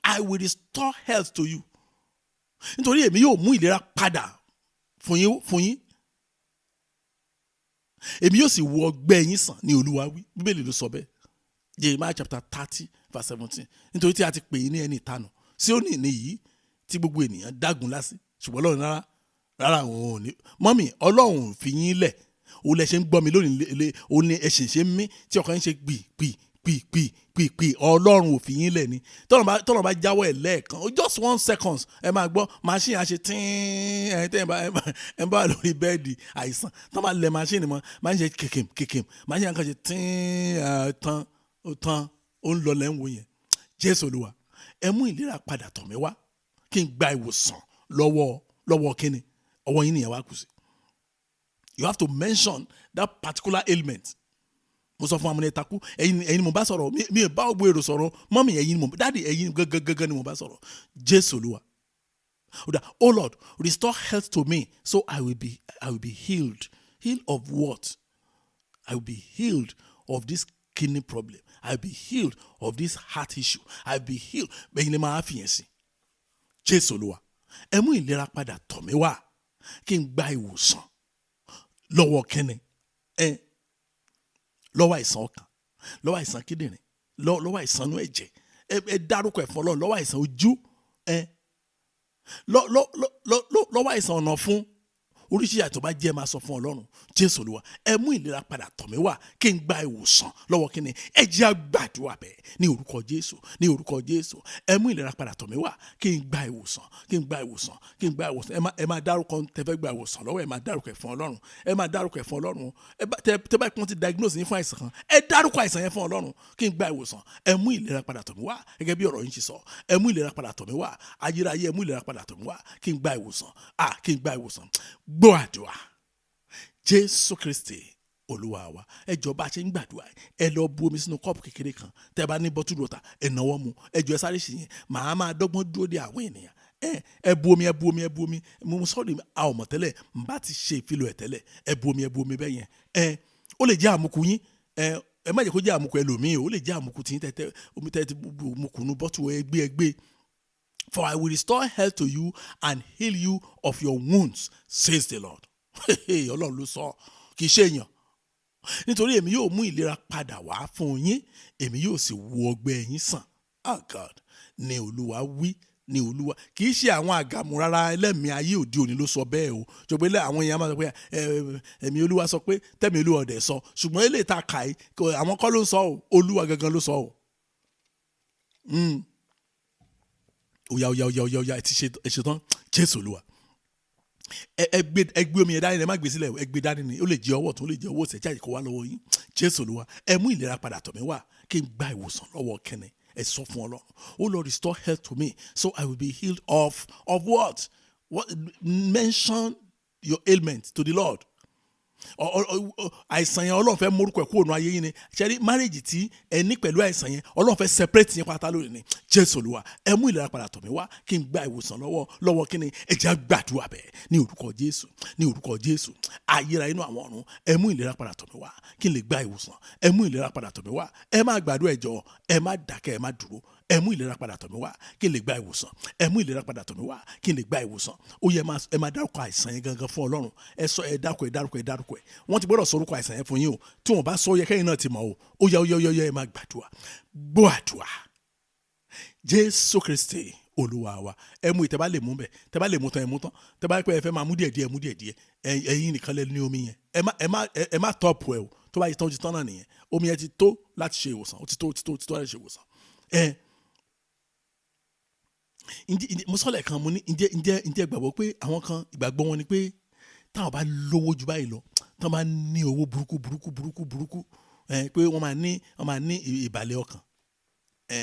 I will restore health to you, nítorí èmi yóò mú ìlera padà fún yín, èmi yóò sì wo ọgbẹ́ yín sàn, ní Olúwa wí. Bíbélì ló sọ bẹ́ẹ̀, Jeremiah chapter 30 verse 17. Nítorí tí a ti pè yín ní ẹni ìtanù, Síónì nìyí tí gbogbo ènìyàn dágun lásì. Ṣùgbọ́n Ọlọ́run, rárá rárá, òun ò ní. Mummy, Ọlọ́run ò fi yín lẹ̀. Òun lẹ ṣe ń gbọ́ mi lónìí, òun ni ẹ̀sìn ṣe ń mí tí ọkàn yín ṣe gbì gbì gbì gbì gbì gbì. Ọlọ́run ò fi yín lẹ̀ ni. Tọ́lọ́run bá jáwọ́ ẹ̀ lẹ́ẹ̀kan, just 1 second, ẹ máa gbọ́ machine á ṣe tíín. Ẹ tẹ́ ẹ bá wà lórí bẹ́ẹ̀dì àìsàn, tọ́ bá lẹ̀ machine mọ́, machine ṣe kèkèm kèkèm, machine á kàn ṣe tíín, tán, ó tán, ó ń lọ lẹ́ ń wo yẹn. Jésù Olúwa, ẹ mú ìlera padà tọ̀ mí wá kí n gba ìwòsàn lọ́wọ́ kíni? Ọwọ́ yín nìyẹn wá kù sí. You have to mention that particular ailment. Mo sọ fún amúnẹ̀ takú, ẹ̀yin ni mo bá sọ̀rọ̀. Mi ò bá ògbó èrò sọ̀rọ̀. Mummy, ẹ̀yin ni mo, daddy, ẹ̀yin gangan ni mo bá sọ̀rọ̀. Jésù Olúwa. Oh Lord, restore health to me so I will be healed. Healed of what? I will be healed of this kidney problem. I will be healed of this heart issue. I will be healed. Ẹ̀yin ni máa fi yẹn sí. Jésù Olúwa, ẹ mú ìlera padà tọ̀ mí wá kí n gba ìwòsàn lọ́wọ́ kẹ́ni? Ẹ lọ́wọ́ àìsàn ọkàn, lọ́wọ́ àìsàn kíndìnrín, lọ́wọ́ àìsàn inú ẹ̀jẹ̀. Ẹ dárúkọ ẹ̀ fún Ọlọ́run. Lọ́wọ́ àìsàn ojú, ẹ lọ́wọ́ àìsàn ọ̀nà fún oríṣiríṣi àìsàn bá jẹ́, máa sọ fún Ọlọ́run. Jésù Olúwa, ẹ mú ìlera padà tọ̀ mí wá kí n gba ìwòsàn lọ́wọ́ kí ni? Ẹ jẹ́ á gbàdúrà bẹ́ẹ̀ ní orúkọ Jésù, ní orúkọ Jésù. Ẹ mú ìlera padà tọ̀ mí wá kí n gba ìwòsàn, kí n gba ìwòsàn, kí n gba ìwòsàn. Ẹ máa dárúkọ tẹ́ fẹ́ gba ìwòsàn lọ́wọ́. Ẹ máa dárúkọ ẹ̀ fún Ọlọ́run. Ẹ máa dárúkọ ẹ̀ fún Ọlọ́run. Ẹ bá tẹ bá kún ti diagnose yín fún àìsàn kan, ẹ dárúkọ àìsàn yẹn fún Ọlọ́run. Kí n gba ìwòsàn, ẹ mú ìlera padà tọ̀ mí wá gẹ́gẹ́ bí ọ̀rọ̀ yín ṣe sọ. Ẹ mú ìlera padà tọ̀ mí wá. Ayérayé, ẹ mú ìlera padà tọ̀ mí wá kí n gba ìwòsàn, ah, kí n gba ìwòsàn. Gbọ́ àdúrà, Jésù Kristi Olúwa wa. Ẹ jọ̀ọ́, bá a ṣe ń gbàdúrà, ẹ lọ bu omi sínú kọ́ọ̀pù kékeré kan. Tẹ́ bá ní bottled water, ẹ náwó mu. Ẹ jọ̀ọ́, ẹ sáré ṣe yẹn. Màá máa dọ́gbọ́n dúró de àwọn ènìyàn. Ẹ bu omi, ẹ bu omi, ẹ bu omi. Mo sọ́ọ̀rì, a ò mọ̀ tẹ́lẹ̀, n bá ti ṣe ìfilọ̀ ẹ̀ tẹ́lẹ̀. Ẹ bu omi, ẹ bu omi bẹ́ẹ̀ yẹn. Ẹ ó lè jẹ́ àmukù yín. Ẹ má jẹ́ kó jẹ́ àmukù ẹlòmíì, ó lè jẹ́ àmukù tí yín tẹ́tẹ́ omi tẹ́ ti bu mukù nu bottle. Ẹ gbé, ẹ gbé. For I will restore health to you and heal you of your wounds, says the Lord. Ọlọ́run ló sọ, kì í ṣe èèyàn. Nítorí èmi yóò mú ìlera padà wá fún yín, èmi yóò sì wo ọgbẹ́ yín sàn. Ah God, ní Olúwa wí, ní Olúwa. Kì í ṣe àwọn àgàmù rárá, ẹlẹ́mìí ayé òde òní ló sọ bẹ́ẹ̀ o. Ṣùgbọ́n ilé àwọn èèyàn máa sọ pé ẹ̀mí Olúwa sọ pé, tẹ̀mí Olúwa ọ̀dẹ̀ sọ. Ṣùgbọ́n eléyìí tá a kà yìí, àwọn kọ́ ló ń sọ o, Olúwa gangan ló sọ o. Oya, oya, oya, oya, oya, ẹ ti ṣe, ẹ ṣe tán. Jésù Olúwa. Ẹ gbé omi yẹn dání, ẹ má gbé sílẹ̀, ẹ gbé dání ni. Ó lè jẹ ọwọ́ tó, ó lè jẹ ọwọ́ òsì, ẹ jáde kó wá lọ́wọ́ yín. Jésù Olúwa, ẹ mú ìlera padà tọ̀ mí wá kí n gba ìwòsàn lọ́wọ́ kẹ́ni? Ẹ sọ fún Ọlọ́run. Oh Lord, restore health to me so I will be healed of what? What? Mention your ailment to the Lord. Àìsàn yẹn, Ọlọ́run fẹ́ mórúkọ ẹ̀ kúrò ní ayé yín ni. Ṣẹ́rí marriage tí ẹ ní pẹ̀lú àìsàn yẹn, Ọlọ́run fẹ́ separate yín pátá lónìí ni. Jésù Olúwa, ẹ mú ìlera padà tọ̀ mí wá kí n gba ìwòsàn lọ́wọ́ kí ni? Ẹ jẹ́ á gbàdúrà bẹ́ẹ̀ ní orúkọ Jésù, ní orúkọ Jésù. Ayérayé inú àwọn ọ̀run, ẹ mú ìlera padà tọ̀ mí wá kí n lè gba ìwòsàn. Ẹ mú ìlera padà tọ̀ mí wá. Ẹ má gbàdúrà, ẹ jọ̀ọ́, ẹ má dákẹ́, ẹ má dúró. Ẹ mú ìlera padà tọ̀ mí wá kí n lè gba ìwòsàn. Ẹ mú ìlera padà tọ̀ mí wá kí n lè gba ìwòsàn. Ó yẹ ẹ máa dárúkọ àìsàn yẹn gangan fún Ọlọ́run. Ẹ sọ, ẹ dárúkọ, ẹ dárúkọ, ẹ dárúkọ ẹ. Wọ́n ti gbọ́dọ̀ sọ orúkọ àìsàn yẹn fún yín o. Tí wọ́n bá sọ, ó yẹ kẹ́yìn náà ti mọ̀ o. Ó yẹ, ó yẹ, ó yẹ, ó yẹ, ẹ máa gbàdúrà. Gbọ́ àdúrà, Jésù Kristi Olúwa wa. Ẹ mú ìtẹ́ bá lè mú bẹ̀, tẹ́ bá lè mú tán, ẹ mú tán. Tẹ́ bá pẹ́ ẹ fẹ́ máa mú díẹ̀ díẹ̀, mú díẹ̀ díẹ̀. Ẹ̀yin nìkan lẹ ní omi yẹn. Ẹ má tọ́pù ẹ o. Tó bá yẹ tán, ó ti tán náà nìyẹn. Omi yẹn ti tó láti ṣe ìwòsàn. Ó ti tó, ó ti tó, ó ti tó láti ṣe ìwòsàn. Ẹ ǹjẹ́ mo sọ lẹ́ẹ̀kan, mo ní ǹjẹ́ gbàgbọ́ pé àwọn kan, ìgbàgbọ́ wọn ni pé táwọn bá lówó ju báyìí lọ, táwọn bá ní owó burúkú burúkú burúkú burúkú, ẹ pé wọ́n máa ní ìbàlẹ̀ ọkàn. Ẹ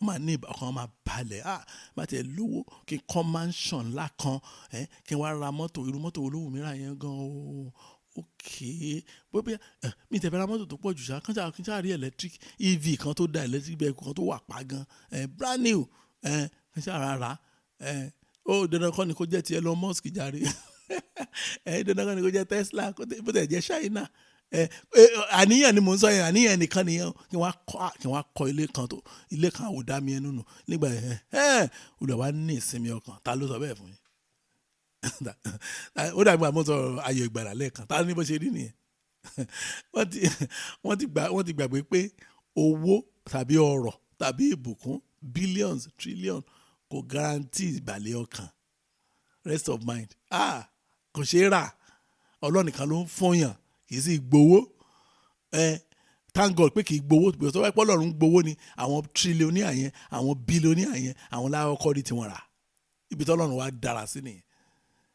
wọ́n máa ní ọkàn wọn máa balẹ̀. Ah, bá tiẹ̀ lówó kí n kọ́ mansion ńlá kan, ẹ kí n wá ra mọ́tò, irú mọ́tò olówó mìíràn yẹn gan o. Ok, bóyá ẹ mi tẹ̀ fẹ́ ra mọ́tò tó pọ̀ jù ṣá, kí n ṣáà rí electric EV kan tó da, electric vehicle kan tó wà pa gan, ẹ brand new, ẹ kí n ṣáà rà rà. Ẹ ó dandan kọ́ ni kó jẹ́ ti Elon Musk jàre. Ẹ dandan kọ́ ni kó jẹ́ Tesla, bó tẹ̀ jẹ́ China. Ẹ àníyàn ni mò ń sọ yẹn, àníyàn nìkan nìyẹn. Kí wọ́n á kọ́ ilé kan tó ilé kan àwòdá mi ẹnu nù nígbà yẹn. Ẹ Olùwà wa ní ìsinmi ọkàn. Ta ló sọ bẹ́ẹ̀ fún yín? Ó dàbí àmọ́ sọ ayọ̀ ìgbàlà lẹ́ẹ̀kan. Ta ní bó ṣe rí nìyẹn? Wọ́n ti gbàgbé pé owó tàbí ọrọ̀ tàbí ìbùkún, billions, trillion, kò guarantee ìbàlẹ̀ ọkàn, rest of mind. Ah, kò ṣeé rà. Ọlọ́run nìkan ló ń fúnyàn. Kì í sì gbowó. Ẹ thank God pé kì í gbowó, because tó bá pẹ́ Ọlọ́run gbowó ni, àwọn trillionaire yẹn, àwọn billionaire yẹn, àwọn lákọ́kọ́ rí tiwọn rà. Ibi tí Ọlọ́run wá dára sí nìyẹn.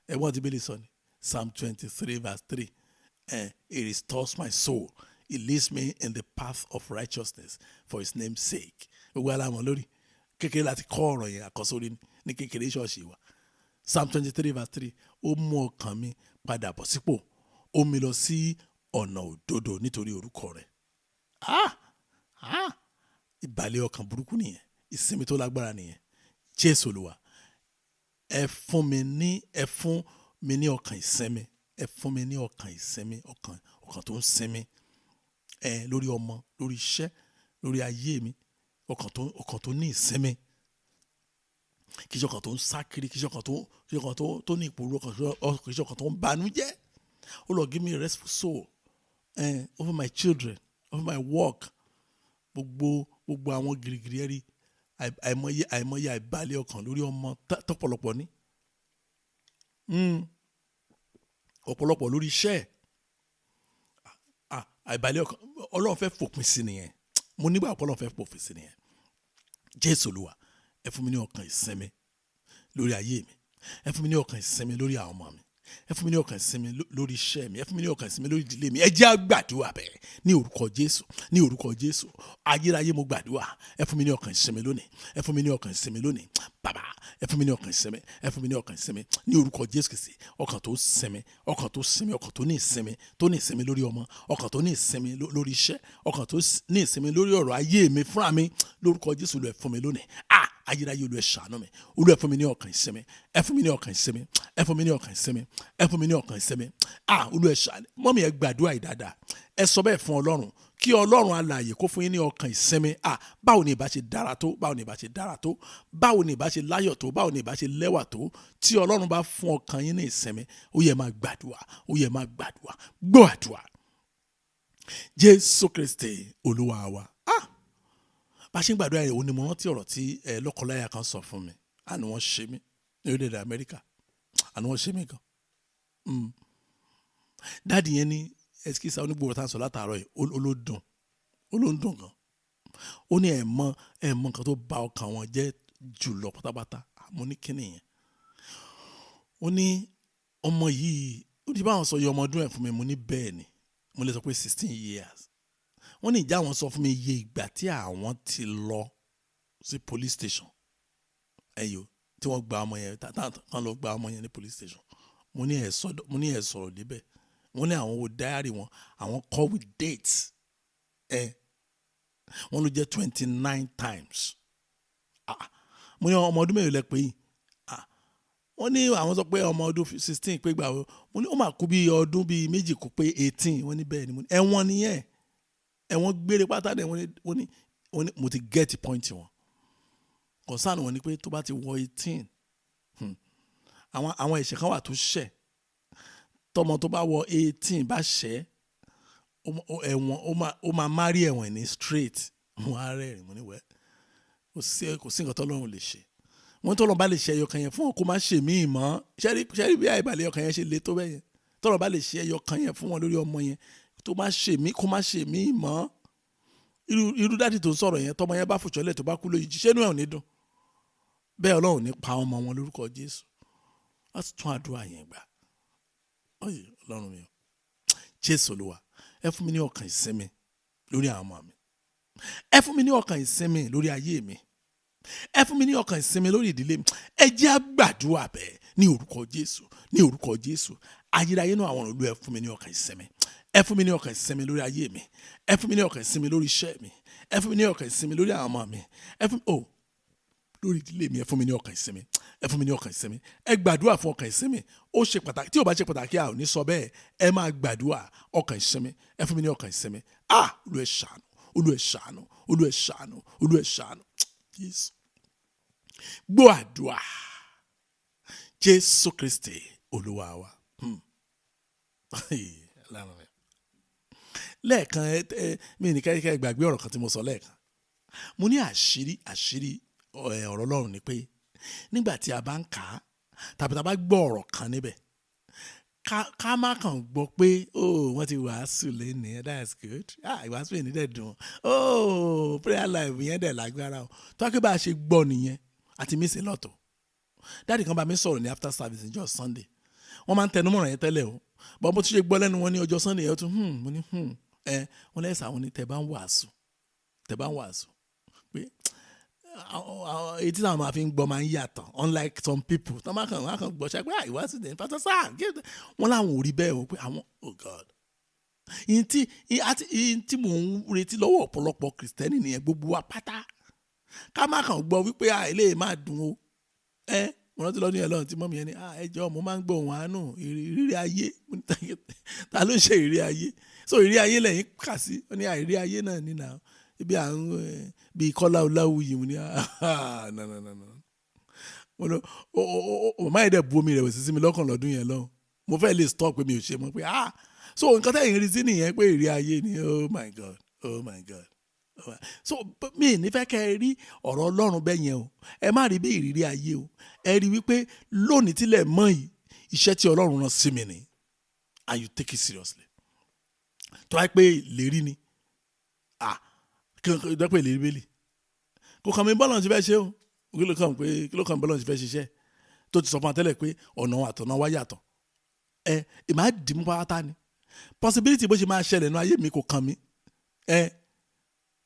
Ẹ̀wọ́n ti bẹ́lẹ̀ sọ ni Psalm 23 verse 3, "He restores my soul. He leads me in the path of righteousness for his name's sake." Gbogbo alámọ̀ lórí kékeré láti kọ́ ọ̀rọ̀ yẹn àkọ́sórí ní kékeré ṣọ́ọ̀ṣì wa. Psalm 23 verse 3, ó mú ọkàn mi padà bọ̀ sípò, ó mi lọ sí ọ̀nà òdodo nítorí orúkọ rẹ̀. Ah ah, ìbàlẹ̀ ọkàn burúkú nìyẹn, ìsinmi tó lágbára nìyẹn. Jésù Olúwa, ẹ fún mi ní ọkàn ìsinmi, ẹ fún mi ní ọkàn ìsinmi, ọkàn tó ń sinmi ẹ lórí ọmọ, lórí iṣẹ́, lórí ayé mi, ọkàn tó ní ìsinmi, kì í ṣe ọkàn tó ń sá kiri, kì í ṣe ọkàn tó ní ìpòrú, kì í ṣe ọkàn tó ń banújẹ́. Oh Lord, give me a restful soul over my children, over my work. Gbogbo àwọn girigiri ẹ̀rí, àìmọye àìbalẹ̀ ọkàn lórí ọmọ tọ́pọ̀lọpọ̀ ní, ọ̀pọ̀lọpọ̀ lórí iṣẹ́ ẹ̀. Àìbalẹ̀ ọkàn, Ọlọ́run fẹ́ fòpin sí nìyẹn. Mo nígbà Ọlọ́run fẹ́ fòpin sí nìyẹn. Jésù Olúwa, ẹ fún mi ní ọkàn ìsinmi lórí ayé mi, ẹ fún mi ní ọkàn ìsinmi lórí àwọn ọmọ mi, ẹ fún mi ní ọkàn ìsinmi lórí iṣẹ́ mi, ẹ fún mi ní ọkàn ìsinmi lórí ìdílé mi. Ẹ jẹ́ á gbàdúrà bẹ́ẹ̀ ní orúkọ Jésù, ní orúkọ Jésù. Ayérayé, mo gbàdúrà, ẹ fún mi ní ọkàn ìsinmi lónìí, ẹ fún mi ní ọkàn ìsinmi lónìí. Bàbá, ẹ fún mi ní ọkàn ìsinmi, ẹ fún mi ní ọkàn ìsinmi ní orúkọ Jésù Kristi. Ọkàn tó sinmi, ọkàn tó sinmi, ọkàn tó ní ìsinmi, tó ní ìsinmi lórí ọmọ, ọkàn tó ní ìsinmi lórí iṣẹ́, ọkàn tó ní ìsinmi lórí ọ̀rọ̀ ayé mi fúnra mi, lórúkọ Jésù, Olúwa, ẹ fún mi lónìí. Ah, ayérayé, Olúwa, ẹ ṣàánú mi. Olúwa, ẹ fún mi ní ọkàn ìsinmi, ẹ fún mi ní ọkàn ìsinmi, ẹ fún mi ní ọkàn ìsinmi, ẹ fún mi ní ọkàn ìsinmi. Ah, Olúwa, ẹ ṣàánú. Mummy, ẹ gbàdúrà yìí dáadáa. Ẹ sọ bẹ́ẹ̀ fún Ọlọ́run, kí Ọlọ́run alààyè kó fún yín ní ọkàn ìsinmi. Ah, báwo ni ìbá ṣe dára tó, báwo ni ìbá ṣe dára tó, báwo ni ìbá ṣe láyọ̀ tó, báwo ni ìbá ṣe lẹ́wà tó tí Ọlọ́run bá fún ọkàn yín ní ìsinmi! Ó yẹ máa gbàdúrà, ó yẹ máa gbàdúrà. Gbọ́ àdúrà, Jésù Kristi Olúwa wa. Ah, bá a ṣe ń gbàdúrà yẹn, òun ni mo rántí ọ̀rọ̀ tí ẹ lọ́kọláya kan sọ fún mi. Àánú wọn ṣe mí ní orílẹ̀-èdè Amẹ́ríkà, àánú wọn ṣe mí gan. Daddy yẹn ní ẹsikísà onígbòrò tá à ń sọ látàárọ̀ yìí, olódùn olóńdùn gan. Ó ní ẹ̀ mọ nǹkan tó bà ọkàn wọn jẹ́ jùlọ pátápátá. Mo ní kíni yẹn? Ó ní ọmọ yìí, ó ní báwọn sọ iye ọmọ ọdún ẹ̀ fún mi. Mo ní bẹ́ẹ̀ ni, mo lè sọ pé 16 years. Wọ́n ní ìjà àwọn sọ fún mi iye ìgbà tí àwọn ti lọ sí police station ẹ̀yọ́ tí wọ́n gba ọmọ yẹn, tá lọ gba ọmọ yẹn ní police station. Mo ní ẹ̀ sọ̀rọ̀ débẹ̀. Wọ́n ní àwọn wo diary wọn, àwọn call with dates ẹ̀, wọ́n ló jẹ́ 29 times. Ah, mo ní ọmọ ọdún mélòó lẹ pé yìí? Ah, wọ́n ní àwọn sọ pé ọmọ ọdún 16 pé gbà wo. Mo ní ó mà kú bí ọdún bíi 2 kó pé 18. Wọ́n ní bẹ́ẹ̀ ni. Mo ní ẹ̀wọ̀n nìyẹn, ẹ̀wọ̀n gbére pátá dẹ̀. Wọ́n ní mo ti get point wọn. Concern wọn ni pé tó bá ti wọ 18, àwọn ẹ̀ṣẹ̀ kan wà tó ṣẹ̀, tọmọ tó bá wọ 18 bá ṣẹ̀, ẹ̀wọ̀n ó máa marry ẹ̀wọ̀n ní straight. Mo á rẹ́rìn, mo ní wẹ́, kò sí nǹkan tọ́lọ́run lè ṣe. Wọ́n tọ́lọ́run bá lè ṣe ẹyọ kan yẹn fún wọn, kó má ṣe míì mọ́. Ṣẹ́rí bí àìbalẹ̀ ọkàn yẹn ṣe le tó bẹ́ẹ̀ yẹn, tọ́lọ́run bá lè ṣe ẹyọ kan yẹn fún wọn lórí ọmọ yẹn, tó má ṣe mí, kó má ṣe míì mọ́. Irú daddy tó ń sọ̀rọ̀ yẹn, tọmọ yẹn bá fòṣọlẹ̀, tó bá kú lójijì, ṣé inú ẹ̀ ò ní dùn bẹ́ẹ̀? Ọlọ́run ní pa ọmọ wọn lórúkọ Jésù. Wọ́n sì tún àdúrà yẹn gbà. Ọyẹ Ọlọ́run mi o, Jésù Olúwa, ẹ fún mi ní ọkàn ìsinmi lórí àwọn ọmọ mi, ẹ fún mi ní ọkàn ìsinmi lórí ayé mi, ẹ fún mi ní ọkàn ìsinmi lórí ìdílé mi. Ẹ jẹ́ á gbàdúrà bẹ́ẹ̀ ní orúkọ Jésù, ní orúkọ Jésù. Ayérayé náà àwọn olú, ẹ fún mi ní ọkàn ìsinmi, ẹ fún mi ní ọkàn ìsinmi lórí ayé mi, ẹ fún mi ní ọkàn ìsinmi lórí iṣẹ́ mi, ẹ fún mi ní ọkàn ìsinmi lórí àwọn ọmọ mi, ẹ fún oh lórí ìdílé mi, ẹ fún mi ní ọkàn ìsinmi, ẹ fún mi ní ọkàn ìsinmi. Ẹ gbàdúrà fún ọkàn ìsinmi, ó ṣe pàtàkì. Tí ò bá ṣe pàtàkì, a ò ní sọ bẹ́ẹ̀. Ẹ máa gbàdúrà ọkàn ìsinmi, ẹ fún mi ní ọkàn ìsinmi. Ah, Olú ẹ ṣàánú, Olú ẹ ṣàánú, Olú ẹ ṣàánú, Olú ẹ ṣàánú. Jésù, gbọ́ àdúrà, Jésù Kristi Olúwa wa. Lẹ́ẹ̀kan, ẹ mi ní kẹ́kẹ́ gbàgbé ọ̀rọ̀ kan tí mo sọ lẹ́ẹ̀kan. Mo ní àṣírí ọ̀rọ̀ Ọlọ́run ni pé nígbà tí a bá ń kà á tàbí tá a bá gbọ́ ọ̀rọ̀ kan níbẹ̀ Ká má kàn gbọ́ pé, oh, wọ́n ti wàásù lẹ́nìí, that's good, ah, ìwàásù yẹn dẹ̀ dùn, oh, prayer life yẹn dẹ̀ lágbára o. Tó wá pé bá a ṣe gbọ́ nìyẹn, àti mí sí lọ́tọ̀. Daddy kan bá mi sọ̀rọ̀ ní after service níjọ́ Sunday. Wọ́n máa ń tẹnu mọ́ràn yẹn tẹ́lẹ̀ o, bọ́n bó tún ṣe gbọ́ lẹ́nu wọn ní ọjọ́ Sunday yẹn tún mo ní ẹ wọ́n lẹ́sà àwọn ní tẹ́ bá ń wàásù, tẹ́ bá ń wàásù pé etí táwọn máa fi ń gbọ́ máa ń yàtọ̀, unlike some people tó máa kàn wọ́n á kàn gbọ́ ṣe pé ìwàásù dẹ̀ Pastor Sam wọ́n láwọn ò rí bẹ́ẹ̀ o, pé àwọn, oh God, ìyẹn tí mò ń retí lọ́wọ́ ọ̀pọ̀lọpọ̀ Kìrìsìtẹ́nì nìyẹn, gbogbo wa pátá ká má kàn gbọ́ wípé eléyìí máa dùn o. Ẹ mo rántí lọ́dún yẹn lọ́run tí mọ́mí yẹn ní, ẹ jọ̀ọ́, mo máa ń gbọ́ ohùn àánú, ìrírí ayé. Ta ló ṣe ìrírí ayé? So ìrírí ayé lẹ́yìn kà sí. Ó ní ìrírí ayé náà ní nà ibi à ń bí Kọ́lá Ọláwuyì. Mo ní no, no, no, no. Mo lọ màmá yẹn dẹ̀ bu omi rẹ̀wẹ̀sì sí mi lọ́kàn lọ́dún yẹn lọ́hùn. Mo fẹ́ lè stop pé mi ò ṣe mọ́, pé so nǹkan tẹ̀yìn rí sí nìyẹn, pé ìrírí ayé ni. Oh my God, oh my God. So mi ní fẹ́ kẹ́ ẹ rí ọ̀rọ̀ Ọlọ́run bẹ́ẹ̀ yẹn o. Ẹ má rí bí ìrírí ayé o. Ẹ rí wípé lónìí tílẹ̀ mọ́ yìí, iṣẹ́ tí Ọlọ́run rán sí mi ni, and you take it seriously. Tó wáyé pé ìlérí ni, kí ló pé ìlérí bẹ́ẹ̀lì kò kàn mí, bọ́lọ̀ ti fẹ́ ṣe o. Kí ló kàn pé, kí ló kàn bọ́lọ̀ ti fẹ́ ṣiṣẹ́ tó ti sọ fún wa tẹ́lẹ̀ pé ọ̀nà àtọ̀nà wa yàtọ̀? Ẹ ìmá dìímú pátá ni possibility bó ṣe máa ṣẹlẹ̀ nínú ayé mi kò kàn mí. Ẹ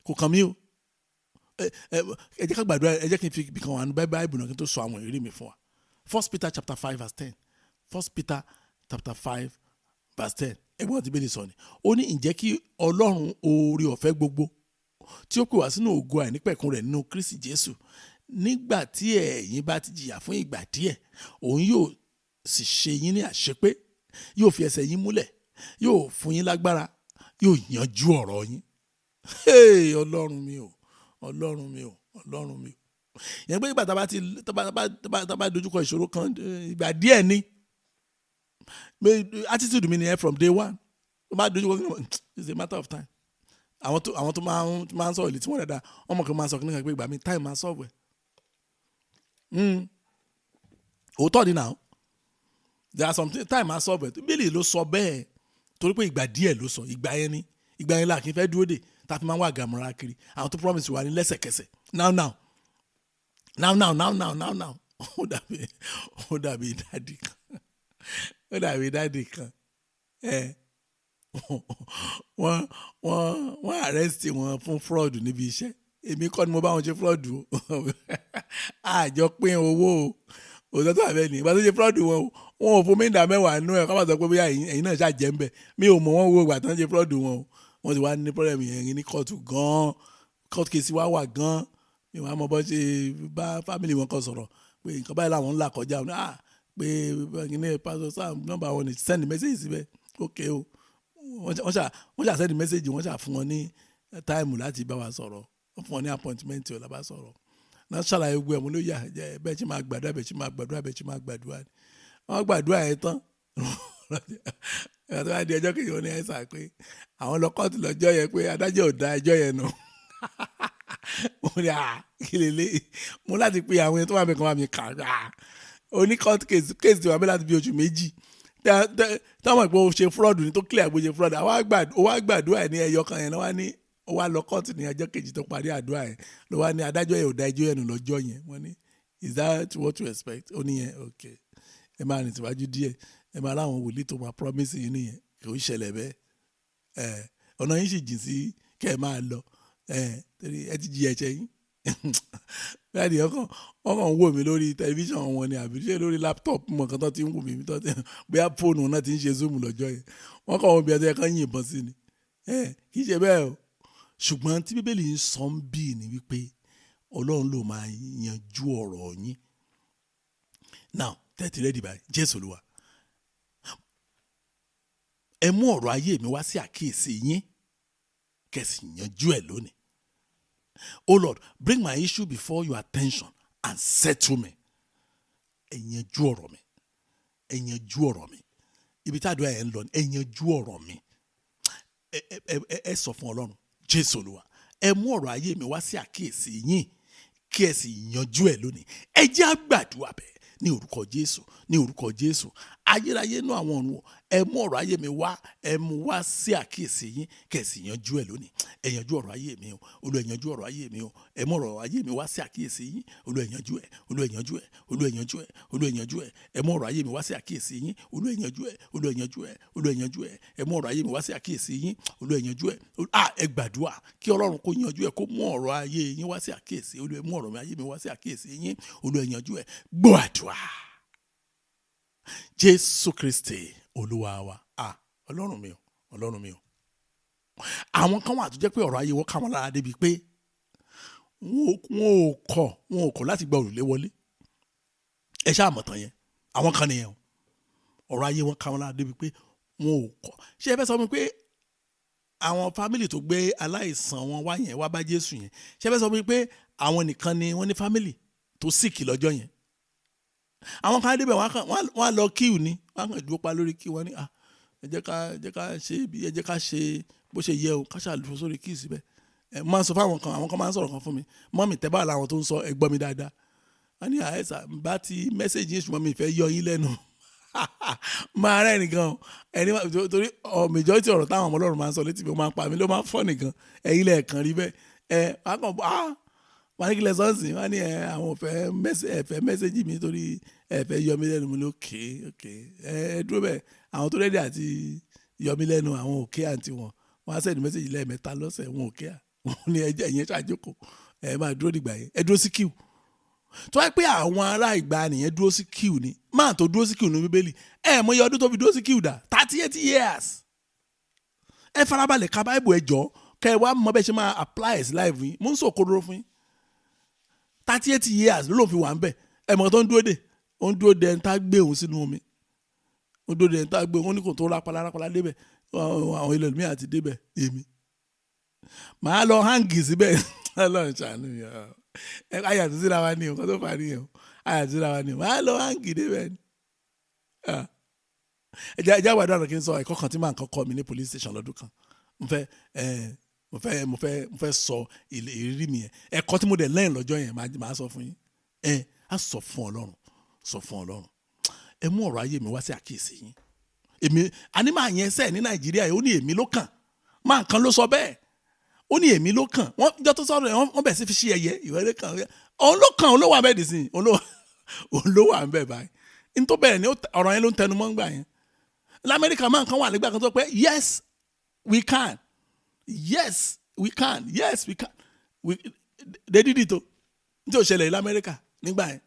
kò kàn mí o. Ẹ ẹ ẹ jẹ́ ká gbàdúrà. Ẹ jẹ́ kí n fi ibì kan wà ní Báíbù náà kí n tó sọ àwọn ìrírí mi fún wa. 1 Peter chapter 5 verse 10. 1 Peter chapter 5 verse 10. Ẹgbọ́n ti bẹ́ẹ̀ sọ ni, ó ní, ǹjẹ́ kí Ọlọ́run oore ọ̀fẹ́ gbogbo tí ó pè wá sínú ògo àìnípẹ̀kun rẹ̀ nínú Kristi Jésù, nígbà tí ẹ̀yin bá ti jìyà fún ìgbà díẹ̀, òun yóò sì ṣe yín ní àṣepé, yóò fi ẹsẹ̀ yín múlẹ̀, yóò fún yín lágbára, yóò yanjú ọ̀rọ̀ yín. Hey, Ọlọ́run mi o, Ọlọ́run mi o, Ọlọ́run mi o. Yẹn pé ìgbà tá a bá ti tá a bá dojúkọ ìṣòro kan, ìgbà díẹ̀ ni. Attitude mi nìyẹn from day one. Tó bá dojúkọ, it's a matter of time. Àwọn tó máa ń sọ̀rọ̀ létí wọn dáadáa, wọ́n mọ̀ kí wọ́n máa sọ kí nìkan pé ìgbà mi, time máa solve ẹ̀. Òótọ́ ni now, there are some time máa solve ẹ̀. Bíbélì ló sọ bẹ́ẹ̀, torí pé ìgbà díẹ̀ ló sọ. Ìgbà yẹn ni, ìgbà yẹn là kí n fẹ́ dúró dè tá a fi máa ń wá gàmúra kiri. Àwọn tó promise wa ní lẹ́sẹ̀kẹsẹ̀, now now now now now now now now. Ó dàbí daddy kan, ó dàbí daddy kan. Ẹ wọ́n arrest wọn fún fraud níbi iṣẹ́. Èmi kọ́ ni mo bá wọn ṣe fraud o, àjọ pín owó o. Òótọ́ tó àbẹ́ ni ìgbà tó ṣe fraud wọn o, wọn ò fún mi ìdá mẹ́wàá nú ẹ̀. Kọ́ bá sọ pé bóyá ẹ̀yin náà ṣàjẹ́ ń bẹ̀, mi ò mọ̀. Wọ́n wo ìgbà tó ń ṣe fraud wọn o, wọ́n ti wá ní problem yẹn ní kóòtù gan-an. Court case wá wà gan-an. Mi wàá mọ bọ́ ṣe bá family wọn kan sọ̀rọ̀ pé nǹkan báyìí làwọn ń là kọjá ah, pé ní Pastor Sam, nọ́mbà wọn ni, send message síbẹ̀. Ok o, wọ́n ṣà send message, wọ́n ṣà fún wọn ní time láti bá wa sọ̀rọ̀. Wọ́n fún wọn ní appointment ọ̀ lábá sọ̀rọ̀ náà, ṣàlàyé gbogbo ẹ̀. Mo ló yà bẹ́ẹ̀ tí máa gbàdúrà, bẹ́ẹ̀ tí máa gbàdúrà, bẹ́ẹ̀ tí máa gbàdúrà. Wọ́n gbàdúrà yẹn tán, ìgbà tó bá di ọjọ́ kejì, wọn ní ẹ̀sà pé àwọn lọ kóòtù lọ́jọ́ yẹn, pé adájọ́ ò dá ẹjọ́ yẹn nù. Mo ní à kí lélẹ̀, mo láti pe àwọn ẹni tó wà mí kan wà mí kà á oní court case. Case tí wà mí láti bí oṣù 2 táwọn ìpò ṣe fraud ní tó clear bó ṣe fraud. Ó wá gbàdúrà ní ẹyọ kan yẹn wá ní ó wá lọ kóòtù ní ọjọ́ kejì tó parí àdúrà yẹn, ló wá ní adájọ́ yẹn ò dá ẹjọ́ yẹn nù lọ́jọ́ yẹn. Wọ́n ní, "Is that what you expect?" Ó ní yẹn, ok, ẹ máa rìn síwájú díẹ̀, ẹ máa ráwọn wòlíì tó máa promise yín nìyẹn. Kò ń ṣẹlẹ̀ bẹ́ẹ̀. Ẹ ọ̀nà yín sì jìn sí kẹ́ ẹ máa lọ ẹ, torí ẹ ti jìyà ẹ̀ṣẹ̀ yín. Báyìí ọkàn ń wò mí lórí tẹlifíṣàn wọn ni àbí ṣé lórí laptop mọ̀ kan tó ti ń wò mí, tó ti bóyá fóònù náà ti ń ṣe Zoom lọ́jọ́ yẹn. Wọ́n kàn wọ́n bí ẹni kan yìnbọn sí ni. Ẹ kì í ṣe bẹ́ẹ̀ o. Ṣùgbọ́n tí Bíbélì ń sọ ń bì ní wípé Ọlọ́run ló máa yanjú ọ̀rọ̀ yín. Now, tẹ́tí ready báyìí. Jésù Olúwa, ẹ mú ọ̀rọ̀ ayé mi wá sí àkíyèsí yín, kẹ́ sì yanjú ẹ̀ lónìí. Oh Lord, bring my issue before your attention and settle me. Ẹ yanjú ọ̀rọ̀ mi, ẹ yanjú ọ̀rọ̀ mi. Ibi tí àdúrà yẹn ń lọ, ẹ yanjú ọ̀rọ̀ mi. Ẹ ẹ ẹ sọ fún Ọlọ́run. Jésù Olúwa, ẹ mú ọ̀rọ̀ ayé mi wá sí àkíyèsí yín, kí ẹ sì yanjú ẹ̀ lónìí. Ẹ jẹ́ á gbàdúrà bẹ́ẹ̀ ní orúkọ Jésù, ní orúkọ Jésù. Ayérayé inú àwọn ọ̀run o, ẹ mú ọ̀rọ̀ ayé mi wá, ẹ mú wá sí àkíyèsí yín, kẹ̀sì yanjú ẹ̀ lónìí. Ẹ yanjú ọ̀rọ̀ ayé mi o, Olúwa, ẹ yanjú ọ̀rọ̀ ayé mi o. Ẹ mú ọ̀rọ̀ ayé mi wá sí àkíyèsí yín. Olúwa, ẹ yanjú ẹ̀. Olúwa, ẹ yanjú ẹ̀. Olúwa, ẹ yanjú ẹ̀. Olúwa, ẹ yanjú ẹ̀. Ẹ mú ọ̀rọ̀ ayé mi wá sí àkíyèsí yín. Olúwa, ẹ yanjú ẹ̀. Olúwa, ẹ yanjú ẹ̀. Olúwa, ẹ yanjú ẹ̀. Ẹ mú ọ̀rọ̀ ayé mi wá sí àkíyèsí yín. Olúwa, ẹ yanjú ẹ̀. Ẹ gbàdúrà kí Ọlọ́run kó yanjú ẹ̀, kó mú ọ̀rọ̀ ayé yín wá sí àkíyèsí. Olúwa, ẹ mú ọ̀rọ̀ ayé mi wá sí àkíyèsí yín. Olúwa, ẹ yanjú ẹ̀. Gbọ́ àdúrà. Jésù Kristi Olúwa wa. Ọlọ́run mi o, Ọlọ́run mi o. Àwọn kan wà tó jẹ́ pé ọ̀rọ̀ ayé wọn ká wọn lára débi pé wọn ò kọ̀ láti gba òrùlé wọlé. Ẹ ṣáà mọ̀ tán yẹn. Àwọn kan nìyẹn o. Ọ̀rọ̀ ayé wọn ká wọn lára débi pé wọn ò kọ̀. Ṣé ẹ fẹ́ sọ mi pé àwọn fámìlì tó gbé aláìsàn wọn wá yẹn wá bá Jésù yẹn, ṣé ẹ fẹ́ sọ mi pé àwọn nìkan ni wọ́n ní fámìlì tó síkì lọ́jọ́ yẹn? Àwọn kan débẹ̀, wọ́n á lọ kíù ni, wọ́n á kàn dúró pa lórí kíù, wọ́n ní ẹ jẹ́ ká ṣe bí, ẹ jẹ́ ká ṣe bó ṣe yẹ o, ká ṣàlùfọ́ sórí kíù síbẹ̀. Ẹ máa ń sọ fáwọn kan, àwọn kan máa ń sọ̀rọ̀ kan fún mi, mọ́mì tẹ́ bá làwọn tó ń sọ, ẹ gbọ́ mi dáadáa. Wọ́n ní àìsàn bá ti mẹ́sẹ̀gì yín, ṣùgbọ́n mi fẹ́ yọ yín lẹ́nu. Máa rẹ́rìn gan ẹni torí majority ọ̀rọ̀ táwọn ọmọ Ọlọ́run máa ń sọ létí mi, ó máa ń pa mi, ló máa ń fọ́ nìkan. Ẹ̀yin lẹ́ẹ̀kan rí bẹ́ẹ̀. Ẹ wọ́n kàn wọ́n ní kí lẹ sọ́ọ̀sì, wọ́n ní àwọn ẹ̀fẹ́ mẹ́sẹ̀gì mi torí ẹ̀fẹ́ yọ mí lẹ́nu. Mi ló ké òkè, ẹ dúró bẹ́ẹ̀. Àwọn tó rẹ́dí àti yọ mí lẹ́nu, àwọn òkè àǹtí wọn, wọ́n á sẹ́ni mẹ́sẹ̀gì lẹ́ẹ̀mẹ́ta lọ́sẹ̀, wọn òkè à. Wọ́n ní ẹjẹ́ ìyẹn ṣàjókòó, ẹ máa dúró dìgbà yẹn, ẹ dúró sí kíù. Tó wáyé pé àwọn ará ìgbà nìyẹn dúró sí kíù ni, máa tó dúró sí kíù ní Bíbélì, ẹ mọ iye ọdún tó fi dúró sí kíù dà, 38 years. Ẹ farabalẹ̀ ka Báíbù, ẹ jọ kẹ wá mọ bẹ́ẹ̀ ṣe máa apply sí life yín. Mo ń sọ òkodoro fún yín. 38 years ló lóun fi wà ń bẹ̀. Ẹ mọ̀ tó ń dúró dè, ó ń dúró dè ẹni tá gbé òun sínú omi, ó ń dúró dè ẹni tá gbé òun, ó ní kò tó rápálá rápálá débẹ̀, àwọn ilẹ̀ mi àti débẹ̀, èmi màá lọ hangi síbẹ̀. Ọlọ́run ṣàánú mi, ẹ ayàtú síra wa ni o, kó tó fà nìyẹn o, ayàtú síra wa ni o, màá lọ hangi débẹ̀ ni. Ẹ jẹ́ àwàdà ọ̀rọ̀ kí n sọ ẹ̀kọ́ kan tí màá kọ́ mi ní police station lọ́dún kan. Mo fẹ́ sọ ìrírí mi yẹn, ẹ̀kọ́ tí mo dẹ̀ lẹ́yìn lọ́jọ́ yẹn màá sọ fún yín. Ẹ á sọ fún Ọlọ́run, sọ fún Ọlọ́run, ẹ mú ọ̀rọ̀ ayé mi wá sí àkíyèsí yín. Èmi àní máa yẹn sẹ́ẹ̀ ní Nàìjíríà yìí, ó ní èmi ló kàn, máa kan ló sọ bẹ́ẹ̀, ó ní èmi ló kàn. Wọ́n jọ tó sọ̀rọ̀ yẹn, wọ́n bẹ̀ sí fi ṣe ẹ̀yẹ, ìwé ló kàn, òun ló kàn, òun ló wà bẹ́ẹ̀ dì sí, òun ló wà bẹ́ẹ̀ báyìí. N tó bẹ̀rẹ̀ ni ọ̀rọ̀ yẹn ló ń tẹnu mọ́ ńgbà yẹn. Lamẹ́ríkà máa kan wà nígbà kan tó pé yes we can, yes we can, yes we can, they did it o. N tí ò ṣẹlẹ̀ lamẹ́ríkà nígbà yẹn.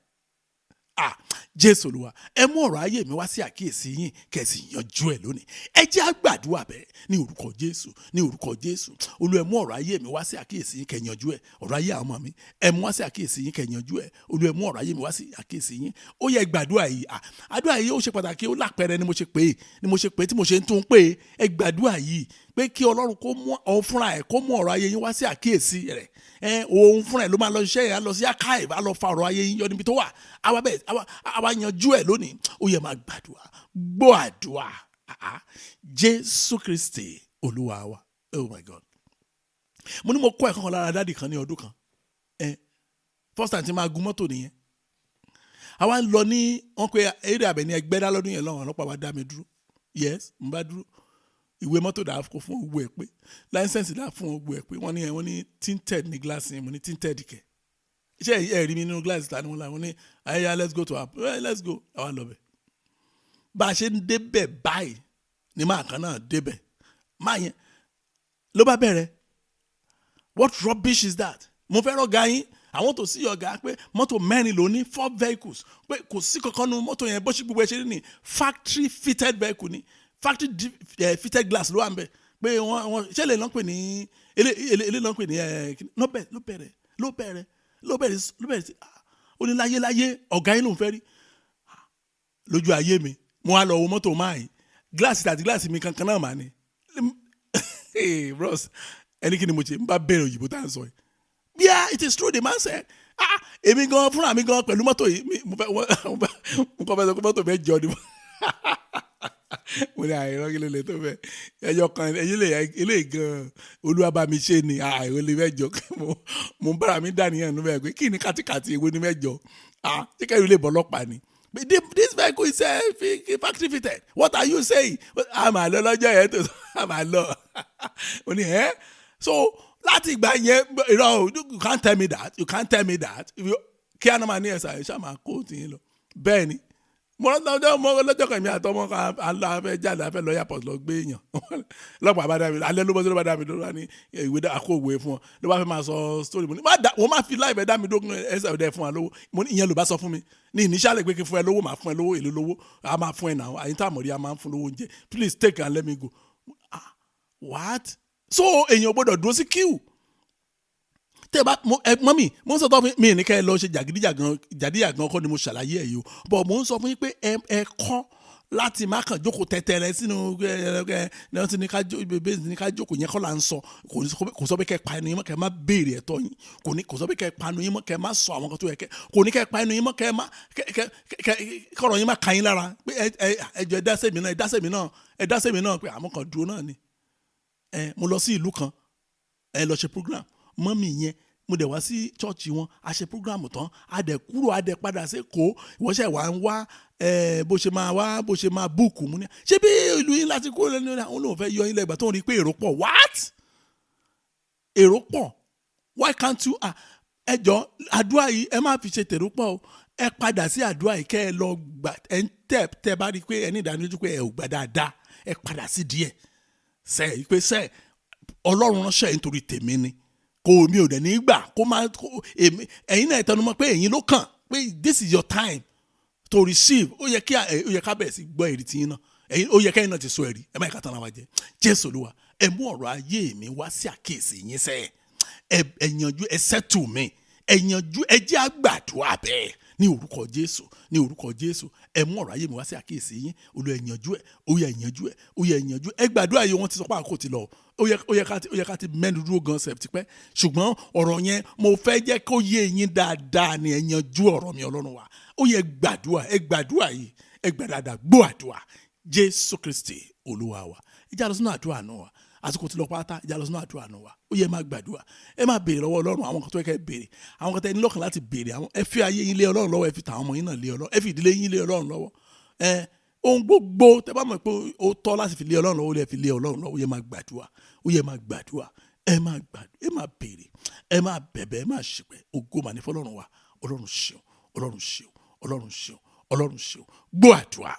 Jésù Olúwa, ẹ mú ọ̀rọ̀ ayé mi wá sí àkíyèsí yín, kẹ̀sì yanjú ẹ̀ lónìí. Ẹ jẹ́ á gbàdúrà bẹ́ẹ̀ ní orúkọ Jésù, ní orúkọ Jésù. Olúwa, ẹ mú ọ̀rọ̀ ayé mi wá sí àkíyèsí yín, kẹ̀ yanjú ẹ̀. Ọ̀rọ̀ ayé àwọn ọmọ mi, ẹ mú wá sí àkíyèsí yín, kẹ̀ yanjú ẹ̀. Olúwa, ẹ mú ọ̀rọ̀ ayé mi wá sí àkíyèsí yín. Ó yẹ gbàdúrà yìí. Àdúrà yìí ó ṣe pàtàkì, ó lápẹẹrẹ ni mo ṣe pè é, ni mo ṣe pè é tí mo ṣe ń tún pè é. Ẹ gbàdúrà yìí pé kí Ọlọ́run kó mú òun fúnra ẹ̀, kó mú ọ̀rọ̀ ayé yín wá sí àkíyèsí rẹ̀. Òun fúnra ẹ̀ ló máa lọ ṣiṣẹ́ yẹn, á lọ sí archive, á lọ fa ọ̀rọ̀ ayé yín yọ níbi tó wà, àwa bẹ́ẹ̀, àwa yanjú ẹ̀ lónìí. Ó yẹ máa gbàdúrà, gbọ́ àdúrà. Jésù Kristi Olúwa wa. Oh my God. Mo ní mo kọ́ ẹ̀kọ́ kan lára dádì kan ní ọdún kan. First time tí máa gun mọ́tò nìyẹn. Àwa ń lọ ní wọ́n pe eré abẹ ní Ẹgbẹ́dá lọ́dún yẹn lọ́wọ́, ọlọ́pàá wa dá mi dúró. Yes, mo bá dúró. Ìwé mọ́tò dà kó fún gbogbo ẹ̀ pé, láísẹ̀nsì dà fún gbogbo ẹ̀ pé, wọ́n ní wọ́n ní tinted ní gíláàsì yẹn, mo ní tinted kẹ̀. Ṣé ẹ rí mi nínú gíláàsì ta ni wọ́n la, wọ́n ní ayẹyẹ let's go to our, let's go, àwa lọ bẹ̀. Bá a ṣe ń débẹ̀ báyìí ni máa kan náà débẹ̀. Máa yẹn ló bá bẹ̀rẹ̀. What rubbish is that? Mo fẹ́ rọ̀gá yín, àwọn tó sí ọ̀gá pé mọ́tò mẹ́rin ló ní, 4 vehicles, pé kò sí kankan nu mọ́tò yẹn bó ṣe gbogbo ẹ ṣe rí ni factory fitted vehicle ni, factory fitted glass ló wà ń bẹ̀, pé wọ́n ṣé lè lọ́n pè ní elé lọ́n pè ní ló bẹ̀rẹ̀ sí. Ó ní láyé láyé ọ̀gá yín ló ń fẹ́ rí. Lójú ayé mi mo wá lọ wo mọ́tò máa yìí, gíláàsì àti gíláàsì mi kankan náà mà ní. Bros, ẹni kí ni mo ṣe ń bá bẹ̀rẹ̀ òyìnbó tá à ń sọ yìí. Yeah, it is true, the man said. Èmi gan fúnra mi gan pẹ̀lú mọ́tò yìí, mo kọ́ fẹ́ sọ pé mọ́tò mẹ́jọ ni mo ní àìrọ́ kí ló lè tó bẹ́ẹ̀. Ẹyọ kan ilé gan Olúwa bá mi ṣe ni àìrọ́ lè mẹ́jọ. Mo ń bára mi dàníyàn nínú bẹ́ẹ̀ pé kí ni kátikàti èwo ni mẹ́jọ. Ṣé kẹ́rù lè bọ́ ọlọ́pàá ni? This vehicle is factory fitted. What are you saying? A máa lọ lọ́jọ́ yẹn tó a máa lọ. Ó ní ẹ́ so láti ìgbà yẹn, irọ́, you can't tell me that, you can't tell me that. Kí á náà máa ní ẹ̀sà ẹ̀ ṣáà máa kó tì í lọ. Bẹ́ẹ̀ ni, mo lọ́jọ́ mo lọ́jọ́ kan, èmi àtọmọ kan alọ́ afẹ́ jáde, afẹ́ lọ airport lọ gbé èèyàn. Lọ́pàá bá dá mi alẹ́, ló bọ́ sí, ló bá dá mi ló bá ní ìwé àkó òwe fún ọ, ló bá fẹ́ máa sọ story. Mo ní má dá, wọ́n máa fi láìpẹ́ dá mi dógún ẹsẹ̀ ọ̀dẹ fún wa lówó. Mo ní ìyẹn ló bá sọ fún mi ní initially pé kí fún ẹ lówó, máa fún ẹ lówó. Èlò lówó a máa fún ẹ náà, àyín tá àmọ̀rí a máa ń fún lówó oúnjẹ. Please take and let me go. Ah, what? So èèyàn gbọ́dọ̀ dúró sí queue. Tẹ́ bá ẹ mọ́mì, mo ń sọ fún mi ní kẹ́ ẹ lọ ṣe jàgídíjàgan. Jàgídíjàgan kọ́ ni mo ṣàlàyé ẹ̀ yìí o, but mo ń sọ fún yín pé ẹ kọ́ láti má kàn jókòó tẹ́tẹ́rẹ́ sínú ẹ ẹ ẹ ti ní ká jó bẹ́ẹ̀ ní ká jókòó yẹn kọ́ là ń sọ. Kò sọ pé kẹ́ ẹ pa ẹnu yín mọ́, kẹ́ ẹ má béèrè ẹ̀tọ́ yín. Kò ní kò sọ pé kẹ́ ẹ pa ẹnu yín mọ́, kẹ́ ẹ má sọ àwọn kan tó yẹ kẹ́. Kò ní kẹ́ ẹ pa ẹnu yín mọ́, kẹ́ ẹ má kẹ́ kẹ́ kẹ́ kọ́rọ̀ yín má ka yín lára pé ẹ ẹ ẹ jọ, ẹ dá sẹ́mi náà, ẹ dá sẹ́mi náà, ẹ dá sẹ́mi náà, pé àmọ́ kan dúró náà ni. Ẹ mo lọ sí ìlú kan, ẹ lọ ṣe program. Mọ́mì yẹn, mo dẹ̀ wá sí church wọn, a ṣe program tán, a dẹ̀ kúrò, a dẹ̀ padà sí Èkó. Ìwọ́sẹ̀ wà ń wá ẹ bó ṣe máa wá, bó ṣe máa book. Mu ní ṣé bí ìlú yín láti kúrò lẹ́nu àwọn olóhùn fẹ́ yọ yín lẹ́gbàá tó ń rí i pé èrò pọ̀. What? Èrò pọ̀? Why can't you? Ah, ẹ jọ, àdúrà yìí, ẹ má fi ṣe tèrò pọ̀ o. Ẹ padà sí àdúrà yìí, kẹ́ ẹ lọ gbà. Ẹ ń tẹ̀ tẹ́ bá rí i pé ẹ ní ìdánilójú pé ẹ ò gbà dáadáa, ẹ padà sí díẹ̀ sẹ́ pé sẹ́ Ọlọ́run ránṣẹ́ nítorí tèmi ni, kò mi ò dẹ̀ ní gbà kó má kó èmi. Ẹ̀yin náà tẹnumọ́ pé ẹ̀yin ló kàn, pé this is your time to receive. Ó yẹ kí ó yẹ ká bẹ̀rẹ̀ sí gbọ́ èrì tiyín náà. Ẹ̀yin, ó yẹ kẹ́yin náà ti sọ ẹ̀rí. Ẹ má yẹ ká tán ara wa jẹ. Jésù Olúwa, ẹ mú ọ̀rọ̀ ayé mi wá sí àkíyèsí yín sẹ́. Ẹ yanjú, ẹ settle mi, ẹ yanjú. Ẹ jẹ́ àgbàdua bẹ́ẹ̀ ní orúkọ Jésù, ní orúkọ Jésù. Ẹ mú ọ̀rọ̀ ayé mi wá sí àkíyèsí yín. Olú, ẹ yanjú ẹ. Ó yẹ, ẹ yanjú ẹ. Ó yẹ, ẹ yanjú ẹ. Gbàdúrà yìí. Wọ́n ti sọ pé àkókò ti lọ. Ó yẹ ká ti mẹ́nu dúró gan sef tipẹ́, ṣùgbọ́n ọ̀rọ̀ yẹn, mo fẹ́ jẹ́ kó yé yín dáadáa ni. Ẹ yanjú ọ̀rọ̀ mi, Ọlọ́run wa. Ó yẹ, gbàdúrà, ẹ gbàdúrà yìí, ẹ gbà dáadáa. Gbọ́ àdúrà, Jésù Kristi Olúwa wa. Ẹ já lọ sínú àdúrà náà wa. Àsìkò tí lọ pátá. Ẹ já lọ sínú àdúrà náà wa. Ó yẹ, máa gbàdúrà, ẹ máa béèrè lọ́wọ́ Ọlọ́run àwọn kan tó yẹ kẹ́ béèrè, àwọn kan tẹ́ ní lọ́kàn láti béèrè. Àwọn ẹ fi ayé yín lé Ọlọ́run lọ́wọ́, ẹ fi tàwọn ọmọ yín náà lé Ọlọ́run, ẹ fi ìdílé yín lé Ọlọ́run lọ́wọ́. Ẹ ohun gbogbo tẹ́ bá mọ̀ pé ó tọ́ láti fi lé Ọlọ́run lọ́wọ́, ó yẹ fi lé Ọlọ́run lọ́wọ́. Ó yẹ, máa gbàdúrà. Ó yẹ, máa gbàdúrà, ẹ máa gbàdúrà, ẹ máa béèrè, ẹ máa bẹ̀bẹ̀, ẹ máa ṣìpẹ̀. Ògo mà ní fọ́lọ́run wa. Ọlọ́run ṣeun, Ọlọ́run ṣeun, Ọlọ́run ṣeun, Ọlọ́run ṣeun. Gbọ́ àdúrà,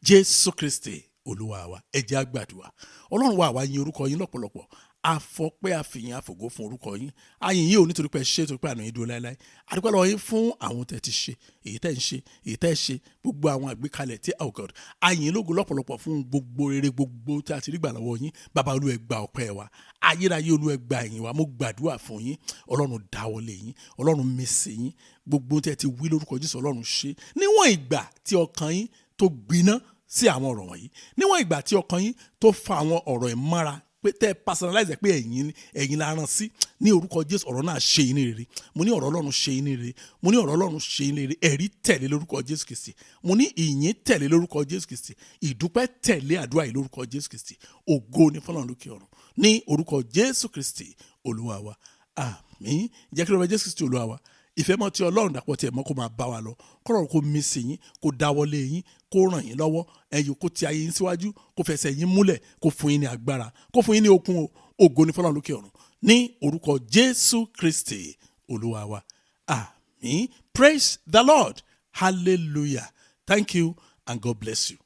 Jésù Kristi Olúwa wa. Ẹ jẹ́ á gbàdúrà. Ọlọ́run wa, àwa yin orúkọ yín lọ́pọ̀lọpọ̀. Àfọpẹ́, àfìyìn, àfògo fún orúkọ yín. Àyìn yìí ò nítorí pé ẹ ṣe, torí pé àná yín dúró láéláé. Àdúpẹ́ lọ́wọ́ yín fún àwọn tẹ́ ti ṣe, èyí tẹ́ ń ṣe, èyí tẹ́ ṣe, gbogbo àwọn àgbékalẹ̀ tí, oh God, àyìn lógo lọ́pọ̀lọpọ̀ fún gbogbo rere gbogbo tí a ti rí gbà lọ́wọ́ yín. Bàbá Olú, ẹ gba ọpẹ́ wa. Ayérayé Olú, ẹ gba ìyìn wa. Mo gbàdúrà fún yín. Ọlọ́run dáwọ́lé yín, Ọlọ́run mí sí yín. Gbogbo tẹ́ ti wí lórúkọ Jésù, Ọlọ́run ṣe. Níwọ̀n ìgbà tí ọkàn yín tó gbiná sí àwọn ọ̀rọ̀ wọ̀nyí, níwọ̀n ìgbà tí ọkàn yín tó fa àwọn ọ̀rọ̀ ìmọ́ra, pé tẹ́ personalize ẹ̀ pé ẹ̀yin la rán sí, ní orúkọ Jésù, ọ̀rọ̀ náà ṣe yín ní rere. Mo ní ọ̀rọ̀ Ọlọ́run ṣe yín ní rere. Mo ní ọ̀rọ̀ Ọlọ́run ṣe yín ní rere. Ẹ̀rí tẹ̀lé lórúkọ Jésù Kristi. Mo ní ìyìn tẹ̀lé lórúkọ Jésù Kristi. Ìdúpẹ́ tẹ̀lé àdúrà yìí lórúkọ Jésù Kristi. Ògo ní fọlọ́run lókè ọ̀run, ní orúkọ Jésù Kristi Olúwa wa, àmín. Jẹ́ kí ló bá Jésù Kristi Olúwa wa, ìfẹ́ mọ́ ti Ọlọ́run dàpọ̀ tiẹ̀ mọ́, kó máa bá wa lọ. Kọ́rọ̀ kó mí sí yín, kó dáwọ́lé yín, kó ràn yín lọ́wọ́ ẹ̀yìn, kó ti ayé yín síwájú, kó fẹsẹ̀ yín múlẹ̀, kó fún yín ní agbára, kó fún yín ní okun o. Ògo ní fọlọ́run lókè ọ̀run, ní orúkọ Jésù Kristi Olúwa wa, àmín. Praise the Lord. Hallelujah. Thank you and God bless you.